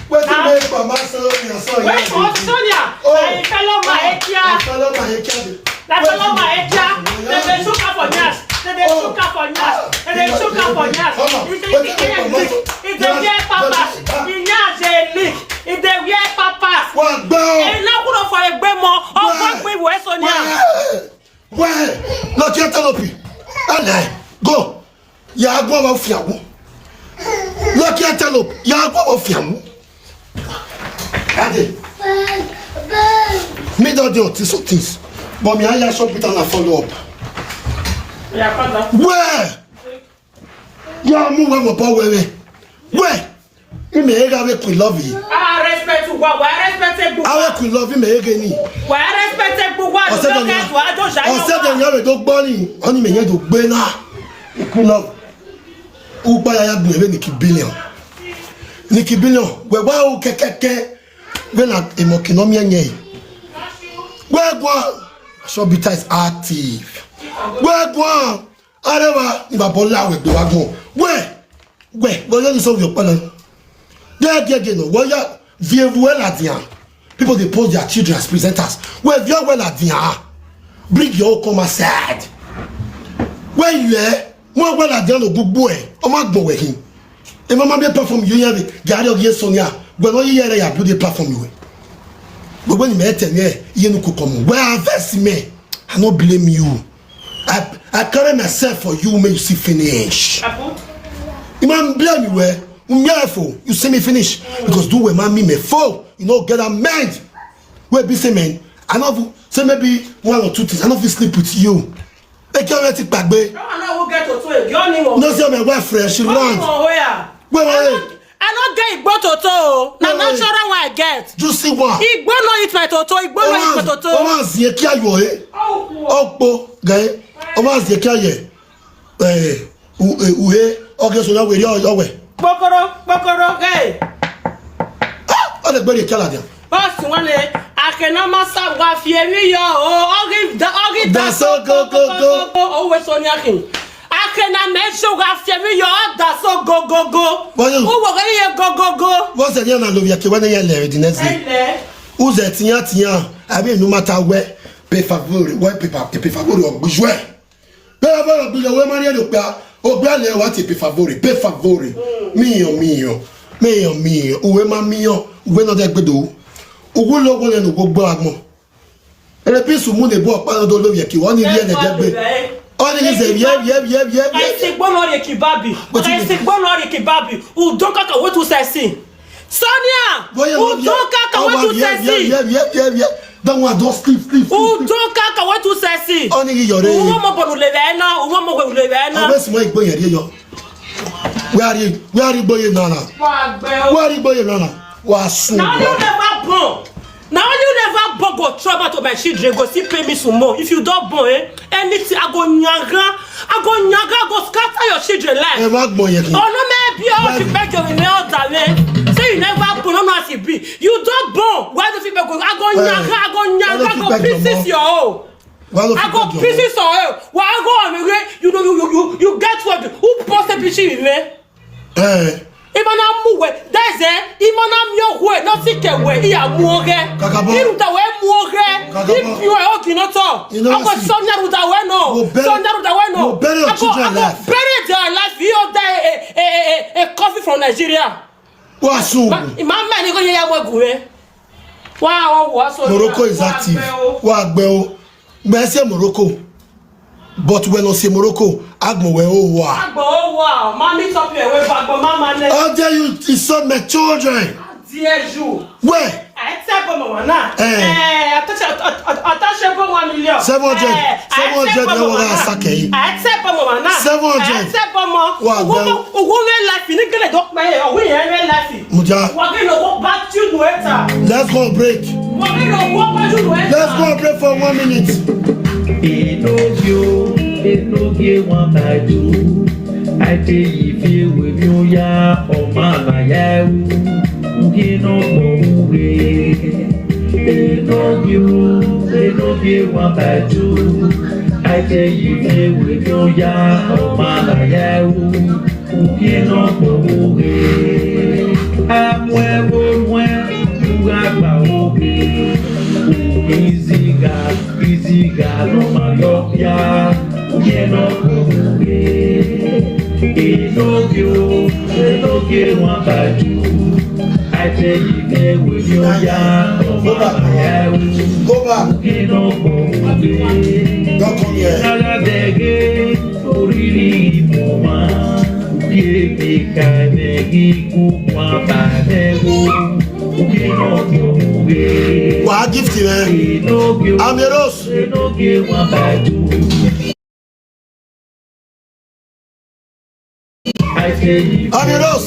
Wetin make mama Sonia and Sonia dey be? Wait for Sonia. Oh, I follow my ekia. I follow my ekia. Na follow my ekia. Dem dey shook am for nyash. Dem dey shook am for nyash. Dem dey shook am for nyash. If you see anything, if dem wear pampers, the nyash dey leak. If dem wear pampers, wa gbe o. E na kuro for egbe mo. Ọgbọ́n pin ìwé Sonia. Where? Lucky Antelope. Ale, go. Ya go wa fiamu. Lucky Antelope. Ya go wa fiamu. Ade. Me don dey on some things. But me, I shop it and I follow up. Where? Ya mu wa mo pa wewe. Where? Ime ega we kun love yi. Ah, respect wa, wa respect egbu. Awe kun love ime ege ni. Wa respect egbu wa. Ose de nya. Ose de nya we do gbo ni. Oni me yen do gbe na. Kun love. Upa ya ya gbe we Nicky Billion. Nicky Billion. We wa o kekeke. We na emo kino mi enye. We gwa. Shop it is active. We gwa. Arẹwà ni bàbá ọlá àwẹ̀ gbé wá gan. Wẹ́ẹ̀, wẹ́ẹ̀, wọ́n yóò ní sọ wíwọ́ pẹ́lẹ́. Gẹ́gẹ́gẹ́ náà, wọ́n yá viewu ẹ̀ làdìyàn. People dey post their children as presenters. Wẹ́ẹ̀, viewu ẹ̀ làdìyàn. Bring your own come outside. Wẹ́ẹ̀ yẹ, wọ́n wẹ̀ làdìyàn lọ gbogbo ẹ̀. Ọmọ àgbọ̀wẹ̀ yìí. Ẹ máa máa bí platform yìí yẹn rí. Gàrí ọ̀gí ẹ̀ sọ ni à. Gbẹ̀rọ yìí yẹn rẹ̀ yà bí ó dé platform yìí wẹ̀. Gbogbo ni mẹ́tẹ̀ ni ẹ̀ yẹn nu kò kọ̀ mọ̀. Wẹ́ẹ̀, harvest mẹ́. I no blame you. I, I carry myself for you, make you see finish. Abu? You man blame you, eh? Umiafo, you see me finish. Because do we man me me fo. You know, get a mind. We be say, man, I know say maybe one or two things. I know if sleep with you. Make you already back, babe. No, I no go get to two again. No, say my wife fresh, she run. Wait, wait, wait. I no get igbo toto o. Na natural one I get. Juicy one. Igbo no eat my toto. Igbo no eat my toto. Ọmọ àzìyẹ kí ayọ̀ ẹ́. Ọ̀pọ̀ gẹ̀. Ọmọ àzìyẹ kí ayẹ̀. Ẹ̀, uhe, ọ̀gẹ̀ sọ̀rọ̀ wẹ̀rẹ̀ ọ̀wẹ̀. Kpokoro, kpokoro, gẹ̀. Ọ lè gbẹ́rẹ̀ kí aládìá. Bọ́ọ̀sì wọn lè, àkànná máa sá wá fi èmi yọ o. Ọ̀gì da, ọ̀gì da so go, go, go. Owó sọ ní àkìn. Àkànná mẹ́sàn-án wá fi èmi yọ, ọ̀ da so. Go, go, go. Why you? Who will get here? Go, go, go. What's the name of Lovia? When you learn the next day. Hello. Who's that? Tia, Tia. I mean, no matter where, pay favor. Where pay favor? Pay favor. Pay favor. Pay favor. Pay favor. Pay favor. Míyàn, míyàn, míyàn, míyàn, uwe ma míyàn, uwe náà dẹ́ gbẹdọ̀, uwe lọ́wọ́ lẹ́nu gbogbo àgbọn. Ẹlẹ́bí sùnmù lè bọ́ ọ̀pá ọdún lórí ẹ̀kí, wọ́n ní ilé ẹ̀dẹ̀ dẹ́gbẹ́. Wọ́n ní ilé ẹ̀dẹ̀ yẹ́, yẹ́, yẹ́, yẹ́, yẹ́. Àìsègbọ́n lọ rè kì bábì. Bó ti lè. Àìsègbọ́n lọ rè kì bábì. Udon kaka wetu sexy. Sonia, Udon kaka wetu sexy. That one don sleep, sleep, sleep, sleep. Udon kaka wetu sexy. Ọ ní iyọ̀ rẹ̀. Uwe mo bọ̀nù lè rẹ̀ náà, uwe mo wẹ̀ lè rẹ̀ náà. Àwọn èsì mọ́ ìgbóyè rí yọ. Where are you? Where are you going, Nana? Where are you going, Nana? Where are you? Now you never born. Now you never born go trouble to my children, go see pay me some more. If you don't born, eh? Anything, I go nyaga, I go nyaga, go scatter your children life. Ẹ má gbọ́ yẹn kí. Oh no, maybe all the beg you in all that way. Say you never born, no, no, as it be. You don't born. Why do you feel go? I go nyaga, I go nyaga, go pieces your own. I go pieces your own. Why I go on the way? You know, you, you, you, you get what? Who post a picture in there? Eh. Imana muwe, that's it. Imana myowe, no sike we, iya muoge. Kakabo. Iruta we muoge. Kakabo. If you are okay, not all. You know, I go Sonia Ruta we no. Sonia Ruta we no. Bury your children alive. Bury their life. You die a, a, a, a coffee from Nigeria. Wasu. Imama ni go ya mwe gure. Wow, wasu. Morocco is active. Wa gbẹ o. Gbẹ ṣe Morocco. But when I say Morocco, agbo we o wa. Agbo o wa. Mami top here we agbo mama ne. How dare you insult my children? How dare you? Where? I tell Bomo na. Eh. Eh, I touch, I touch, I touch Bomo one million. Seven hundred. Eh, seven hundred. I tell Bomo na. Seven hundred. I tell Bomo. Wa gbẹ o. Uwe life ni gele dok me. Uwe life. Muja. We're gonna go back to Nueta. Let's go on break. We're gonna go back to Nueta. Let's go on break for one minute. Enodio, enodio, one by two. I tell you, if you will, you ya, oh, man, I am. You know, oh, enodio, enodio, one by two. I tell you, if you will, you ya, oh, man, I am. Uke no kpoge. Amwe bo mwe, uga gba oge. Iziga, iziga no ma yo ya. Uke no kpoge. Enoke o, enoke wan baju. I tell you, there will be oya. Go back. Uke no kpoge. Don't come here. Nala dege. Oriri moma, uke mi ka me gi ku kwa ba me go, uke no kyo uke. Wa gift rẹ. Enoke o. Amiros. Enoke wan baju. Amiros.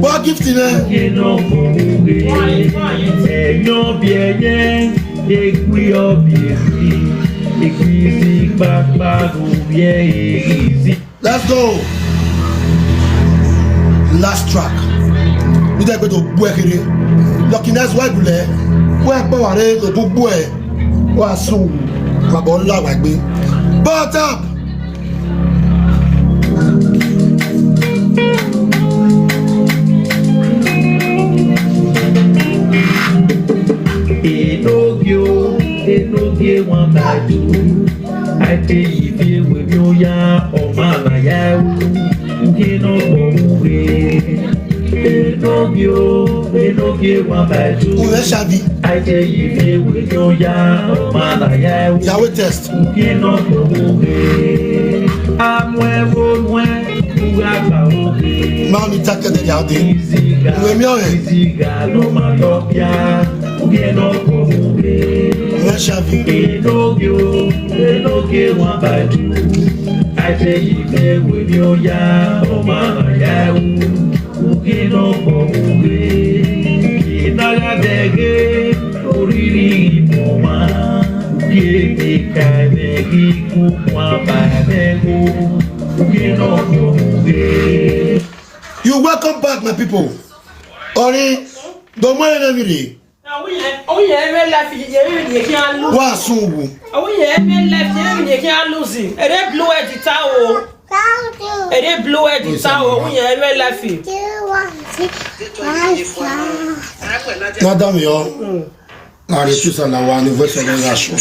Wa gift rẹ. Ẹ̀yọ́ bí ẹyẹ, ekú ọbẹ̀ èkì, èkì sí pápá lórí ẹ̀ èkì sí. Let's go. Last track. Mi tẹ́ pé tó gbọ́ ẹ kéré. Lucky Nice wá ìbùlẹ̀. Wọ́n ẹ pẹ́ wà rẹ ló gbogbo ẹ̀. Wọ́n á sùn. Bàbá ńlá wà gbé. Bọ́tà. Enoge o, enoge wan baju. Ate ife we mi oya, ọmọ àlàyé o. Uke no kpoge. Enoge o, enoge wan baju. Uwe shabi. Ate ife we mi oya, ọmọ àlàyé o. Yahweh test. Uke no kpoge. Amwe wo nwe, uga gba oge. Mami takede ya de. Iziga, uwe mi oye. Iziga no ma yo ya. Uke no kpoge. Uwe shabi. Enoge o, enoge wan baju. Ate ife we mi oya, ọmọ àlàyé o. Uke no kpoge. Inaga dege, oriri moma. Uke mi ka me gi ku kwa ba me go. Uke no kpoge. You welcome back, my people. Ori, don't mind any. Wa sungu. Awo ye me life ye me ye ki aluzi. Ere blue e di ta o. Ede blue head ta o, wunye eme life. Madam yo, na retusa na wa ni voice of the nation.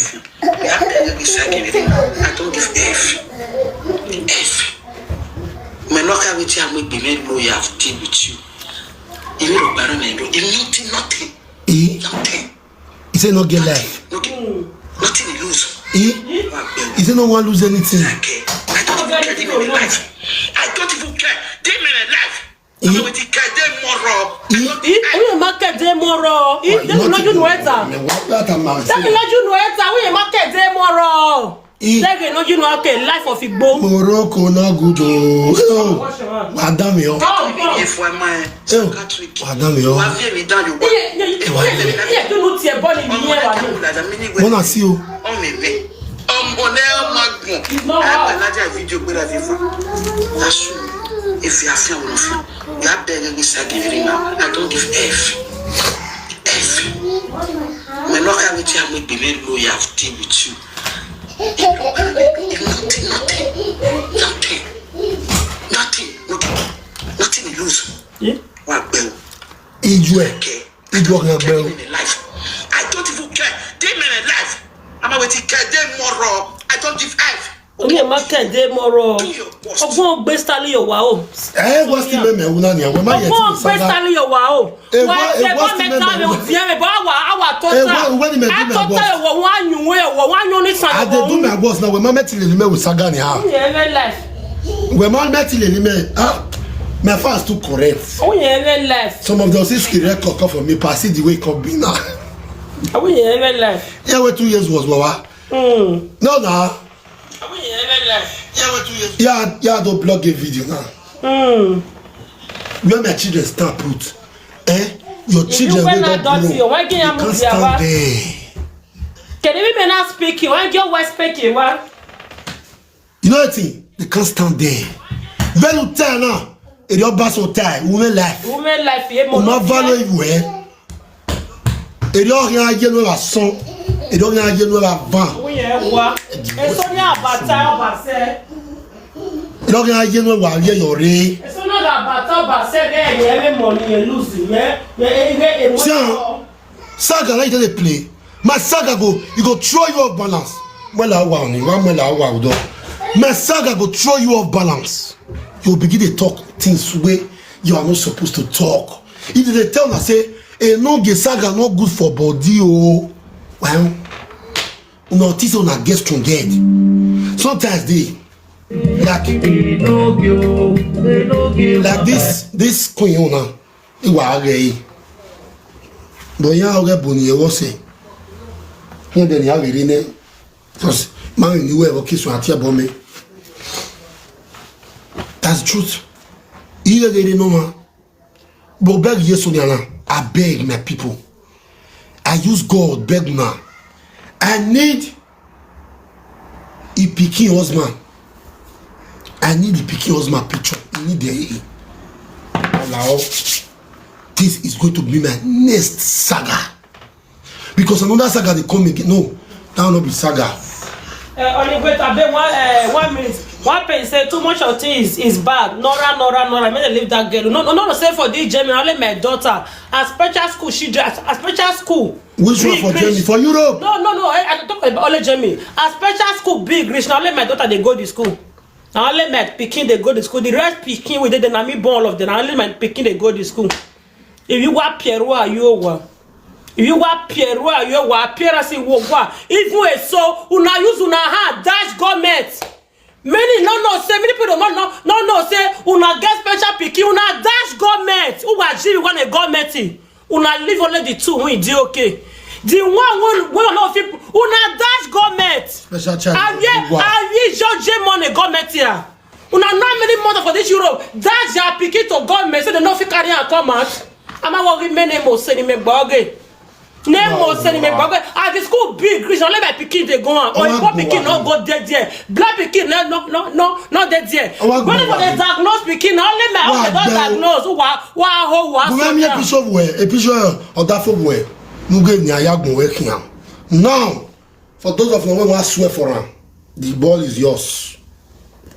Me no care wetin I make be make no have deal with you. You need to buy me, nothing, nothing, E, nothing. He say no get life. Nothing, nothing you lose. E, He say no one lose anything. Okay. I don't even care in my life. I don't even care. Dey my life. I'm with the care. Dey more. I don't Onye ma kede moro. Ide no you no eta. Me what that man Tell me no you no eta. Onye ma kede moro. E, Tell me no you no okay life of Igbo. Morocco no good o. Oh, madam yo. If I my Oh, Catholic. madam yo. Wa fi mi dan yo. Iye iye iye iye you no tie body ni Ọmọ ye wa náà ni. kò dàda mí ní ìwé. Wanna see you. Ọmọ mi. Ọmọ náà máa gùn. It's not Ẹ hard. pẹ̀lú ajá fídíò gbéra fífa. Asu, efi afi àwọn òfin. Ya bẹ̀rẹ̀ ní sagiri náà. I don't give F. F. Me no care wetin I make be make no have deal with you. Nothing, nothing, nothing, nothing, nothing you lose. Yeah. Wa gbẹ o. Ijue. Kẹ. Ijue kan Care gbẹ. in my life. I don't even care. Dey my life. I'm a wetin care. Dey more. I don't give F. Onye ma kede moro. Do your worst. Ọgbọ́n gbé Stanley yo wa o. Eh, what's the name? Una ni. We ma yet Ọgbọ́n to gbé saga. Stanley yo wa o. Eh, Wa what- ṣe eh, bọ́ what's the mẹ́ta name? mi ò tiẹ̀ mi bọ́ àwa àwa tó Eh, ta. what- what the name A of tó my ta boss? Yo wo wa nyun we yo wo wa nyun ni san. I dey do my worst now. We ma meti le me with saga ni ha. Onye eme life. We ma meti le me. Ah, my fans too correct. Onye eme life. Some of the sixty record come for me. Pass it the way it come be now. Onye eme life. Yeah, we two years was wawa. Hmm. No na. Onye eme life. Yeah, what do you? Yeah, yeah, don't blog a video now. Hmm. Where my children stand put? Eh? Your children when wey I don don grow, see you, why they can't you can't move stand their there. Kede mi me na speaking. Why your wife speaking? Wa. You know what thing? They can't stand there. Very time now. It your boss will tie. Women life. Women life ye mo. O ma value you eh. It your here you know a son. It your here you know a van. Onye wa. Eso ni abata abase. It your here you know wa ye your re. Eso na abata abase de ye me money ye lose ye. Ye ye ye. Sir. Saga like they play. My saga go, you go throw you off balance. Well, I want you. Well, I want you. My saga go throw you off balance. You begin to talk things way you are not supposed to talk. If they tell me say, "Eh, no, the saga not good for body." Oh, well, no, this on a guest from dead. Sometimes they like like this this queen owner. Iwa age yi. But ya oge boni e wo se. He de ni a viri ne. Because man ni we wo kisu ati ebo me. That's the truth. Iye de no ma. But beg Yesu ni ana. I beg my people. I use God beg now. I need a pikin husband. I need the pikin husband picture. I need the allow. This is going to be my next saga. Because another saga they come again. No, that will not be saga. Uh, only wait, I beg one, uh, one minute. One person say too much of things is bad. Nora, Nora, Nora. May they leave that girl. No, no, no, no. Say for D J, me only my daughter. A special school, she just a special school. Which one for Jamie? For Europe? No, no, no. I, I talk about only Jamie. A special school big rich. Now only my daughter they go to school. Now only my pikin they go to school. The rest pikin we did na me born all of them. Now only my pikin they go to school. If you wa Pierre, are you wa? If you wa Pierre, are you wa? Appearance wo wa? Even a so, una use una hand dash government. Many no know say many people don't know no no know say una get special pikin una dash government. Who are you want a government? Una leave only the two who dey okay. The one wey wey no fit una dash government. Special child. Are you are you judge money government here? Una know how many months for this Europe dash their pikin to government say they no fit carry am come out. Am I worry many mo send me gbogbo. Name mo send me gbogbo. As the school big reach only my pikin dey go am. Oyinbo pikin no go dey there. Black pikin no no no no no dey there. When for dey diagnose pikin na only my own dey don diagnose. Wa wa ho wa so. Bùrẹ́mí episode wẹ̀ episode ọ̀dà fún wẹ̀ nugẹ̀ ní ayágun wẹ̀ kìí hàn. Now, for those of you wey wan swear for am, the ball is yours.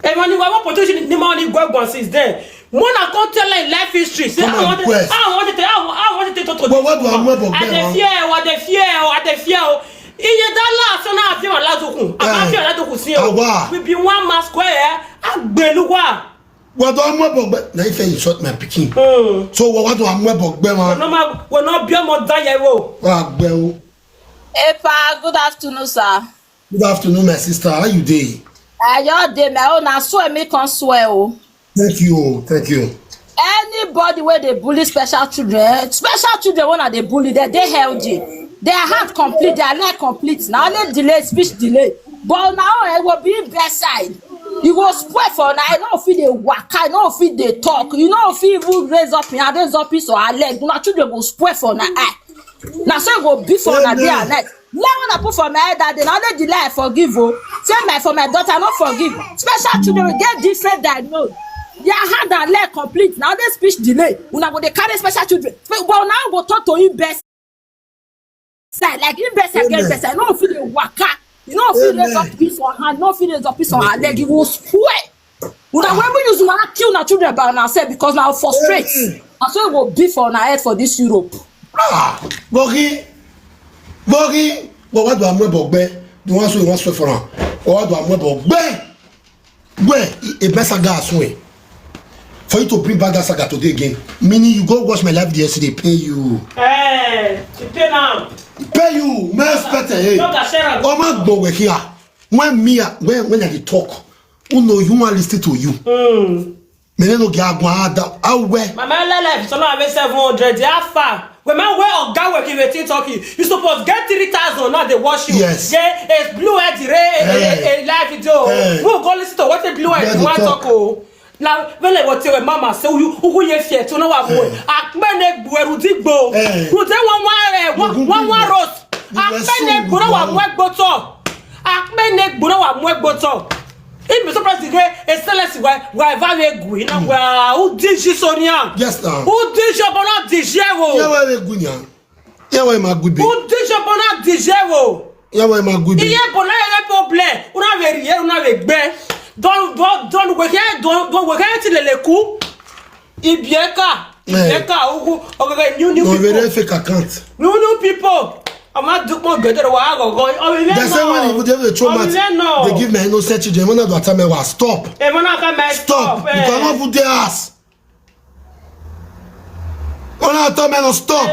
Emmanuel, what potential ni ma ni gwegwan since then? Mona come tell her life history. Say, "I want to, I want to, I want to talk to this woman. I dey fear, I dey fear, I dey fear." Iye dala so na afi ala dokun. Afi ala dokun si o. We be one mass square. Agbeluwa. What do I want? But now if I insult my pikin. So what do I want? But man. No ma, we no be more than you. Agbeluwa. Epa, good afternoon, sir. Good afternoon, my sister. How you dey? I just dey my own. I swear, me can swear. Oh. Thank you. Thank you. Anybody where they bully special children, eh, special children when they bully, they they healthy. Their heart complete, their leg complete. Now only delay, speech delay. But now I will be bedside. You go spoil for now. I don't feel the waka. I don't feel the talk. You know if you even raise up, you raise up piece or her leg. Now children go spoil for now. Eye. Na so e go be for una day and night. Let una put for my head that day. Na only the lie I forgive o. Say my for my daughter no forgive. Special children will get different diagnose. Their hand and leg complete. Na only speech delay. Una go dey carry special children. But una go talk to him best side. Like him best side get best side. No fit dey waka. You no fit raise up piece for hand. No fit raise up piece for her leg. You go square. Una go even use una kill una children by una sef because na frustrate. Na so e go be for una head for this Europe. Ah, Bogi, Bogi, but what do I remember? The ones who want swear for her. But what do I remember? Where a better saga as well. For you to bring back that saga today again, meaning you go watch my live yesterday, pay you. Eh, you pay now. Pay you, man, expect it. Hey. Doctor Sharon. Oh my God, we're here. When me, when when I dey talk, who know you want listen to you? Mm. Me no get agwa ada. Awe. Mama, la life so now I seven hundred. How far? When man wear oga work in wetin talking, you suppose get three thousand now they watch you. Yes. Yeah, it's blue head re a live video. Who go listen to what the blue head want talk? Oh. Now when I go tell mama say you who ye fear to know what boy. Akpene gbueru digbo. Who dey one one eh, one one roast. Akpene gboro wa mu egboto. Akpene gboro wa mu egboto. If you surprise the day, a sellers wa wa va we gui na wa. Who did you so nian? Yes, now. Who did you but not did you? Yeah, why we gui nian? Yeah, why my good be? Who did you but not did you? Yeah, why my good be? Iye bona ye problem. Una we riye, una we gbe. Don don don we ke don don we ke ti leleku. Ibieka, Ibieka, ugu, okay, new new people. No, very fake account. New new people. I'm not doing more good. They say when you put them in the trauma, they give my innocent children. When I do time, I stop. Stop. You cannot put their ass. When I tell me no stop.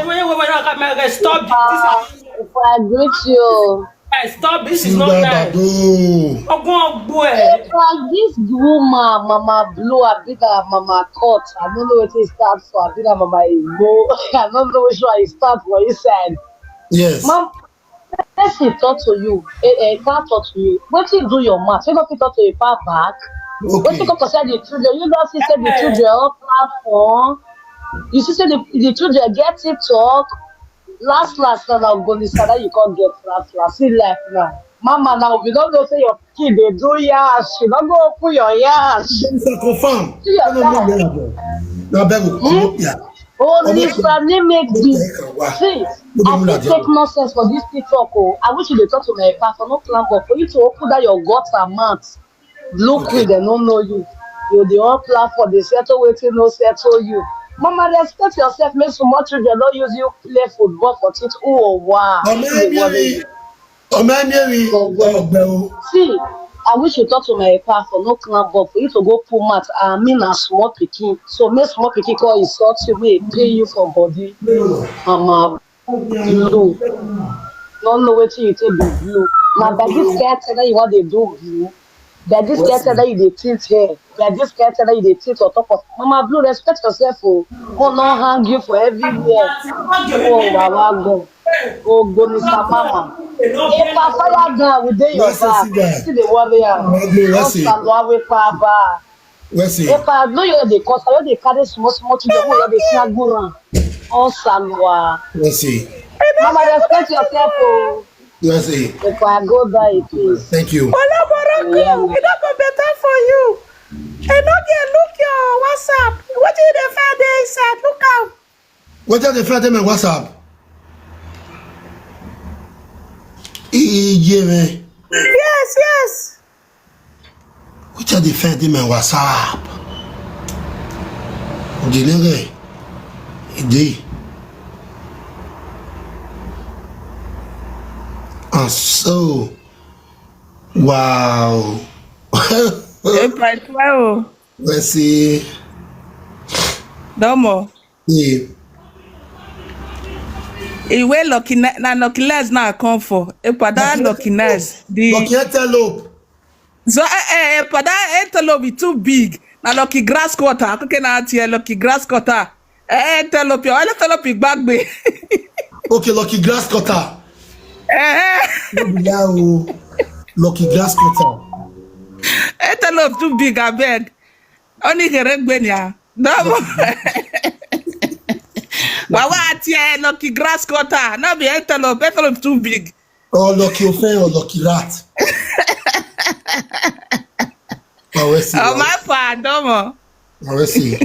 Stop. If I greet you. Hey, stop, this is not nice. Ogun ogbo eh. If I give the woman, Mama Blue, I be that Mama Cut. I don't know what it stands for. I be that Mama Igbo. I don't know which one it stands for inside. Yes. Mom, person talk to you. Eh, eh, can't talk to you. What you do your mouth? You don't fit talk to a far back. Okay. What you talk to say the children? You don't see say the children all platform. You see say the, the children get it talk. Last last na na ogoni sada you come get last last see life now. Mama now we don know say your pikin dey do yash you no go open your yash. Dem say confam. See your life. Na beg o. Only sani make the see. I fit take nonsense for this tiktok o. I wish you dey talk to my pastor no climb up for you to open that your gutter mouth. Look me, dem no know you. You dey all plan for dey settle wetin no settle you. Mama, respect yourself, make small children no use you play football for teach who or wa. Ọmọ ẹni rí ọmọ ẹni rí ọgbẹ o. See, I wish you talk to my pastor, no climb up for you to go pull mat and me na small pikin. So make small pikin come insult you, make e pain you for body. Mama. No. No know wetin you take be blue. Na by this kind thing that you wan dey do blue. By this kind thing that you dey tilt hair. By this kind thing that you dey tilt on top of. Mama blue, respect yourself o. Mo no hang you for everywhere. Oh wawa gan. Oh go Mister Mama. If I fire gun, we dey your back. Still dey worry am. Don stand one way power bar. Wẹ́sì. Epa, no you dey cause, you dey carry small small children, wey you dey snaggle am. All salwa. Wẹ́sì. Mama, respect yourself o. Wẹ́sì. Epa, go die please. Thank you. Oloboroku, e no go better for you. E no dey look your WhatsApp. Wetin you dey find dey inside? Look am. Wetin dey find dey my WhatsApp? Iye me. Yes, yes. Which the friend in my WhatsApp. The nigga, the and so wow. Epa, epa o. Let's see. Domo. Yeah. Iwe lucky na, na lucky lens na come for. Epa, that lucky lens. The Lucky antelope. So eh, eh, epa, that antelope is too big. Na lucky grass cutter. Okay, na here lucky grass cutter. Eh, antelope, your antelope is back way. Okay, lucky grass cutter. Eh, No be lie o. Lucky grass cutter. Antelope too big, I beg. Only Heregbenia. No more. Wawa atie lucky grass cutter. No be antelope. Antelope too big. Or lucky ofe or lucky rat. I will see. Oh, my father, no more. I will see.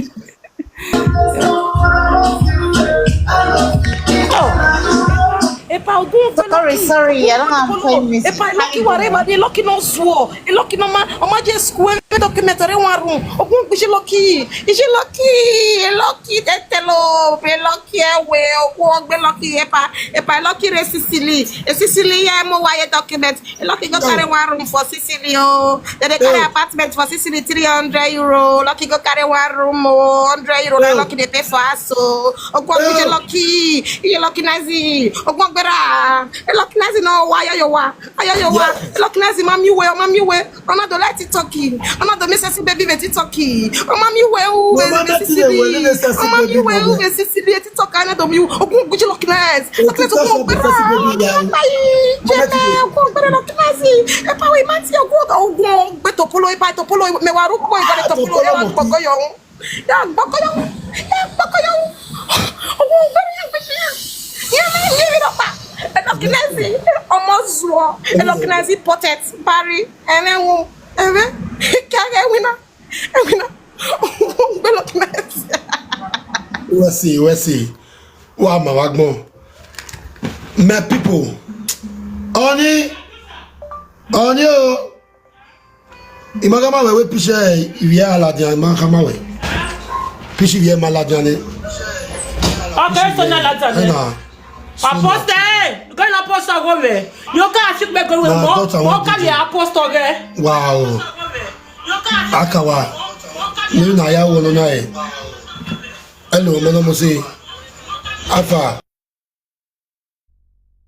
Epa, ogun ofe Sorry, lucky. sorry, I don't have time, miss. Epa, lucky whatever dey lucky no zuo. E lucky no ma, o ma je school, e document re one room. Ogun gbishi lucky. Is she lucky? E lucky, they tell o, e lucky, e we, ogun ogbe lucky, epa, epa, lucky re Sicily. E Sicily, yeah, mo wa ye document. E lucky go carry one room for Sicily, oh. Then they carry Hey. Apartment for Sicily, three hundred euro. Lucky go carry one room, oh, hundred euro. Na Hey. Lucky they pay for us, so. Ogun gbishi Hey. Lucky, e lucky nazi. Ogun gbera, e lucky nazi no wa, ayo yo wa, ayo yo wa. Yeah. E lucky nazi, mami we, mami we. Ronaldo like TikTok. Ronaldo make sexy baby with TikTok. Oh, mami we, u we, Mama, we, that's sexy the way, baby. let me sexy Oh, mami baby, we, u mama. we, sexy baby. TikTok, I know you. Ogun gbishi lucky nice. Oh, Lucky nice, TikTok ogun be gbera. sexy baby, yeah. Ogun gbera, Mama, jeme, ogun gbera lucky nice. Epa we mati, ogun, ogun gbe topolo, epa topolo, me wa rupo, epa topolo, Topolo ewa mo. gboko yo. Ya gboko yo. Ya gboko yo. Ogun gbera ya gboko yo. Ya mi, ya mi, epa. E lucky nice. Omo zuo. E lucky nice potet. Bari. Ene wo. Ene. Kage wina. Wina. Ogun gbe lucky nice. We'll see, we'll see. Wa ma wa gbon. My people. Oni. Oni o. Imagama we we piche iwe aladian, imagama we. Piche iwe ma aladian ni. Okay, so na ladian. Ena. Apostle, eh, go na apostle go we. You can ship me go we Na mo. daughter Mo want ka to le do. apostle ge. Wow. Akawa. Ni na ya wo no na e. Hello, mo no mo say. Afa.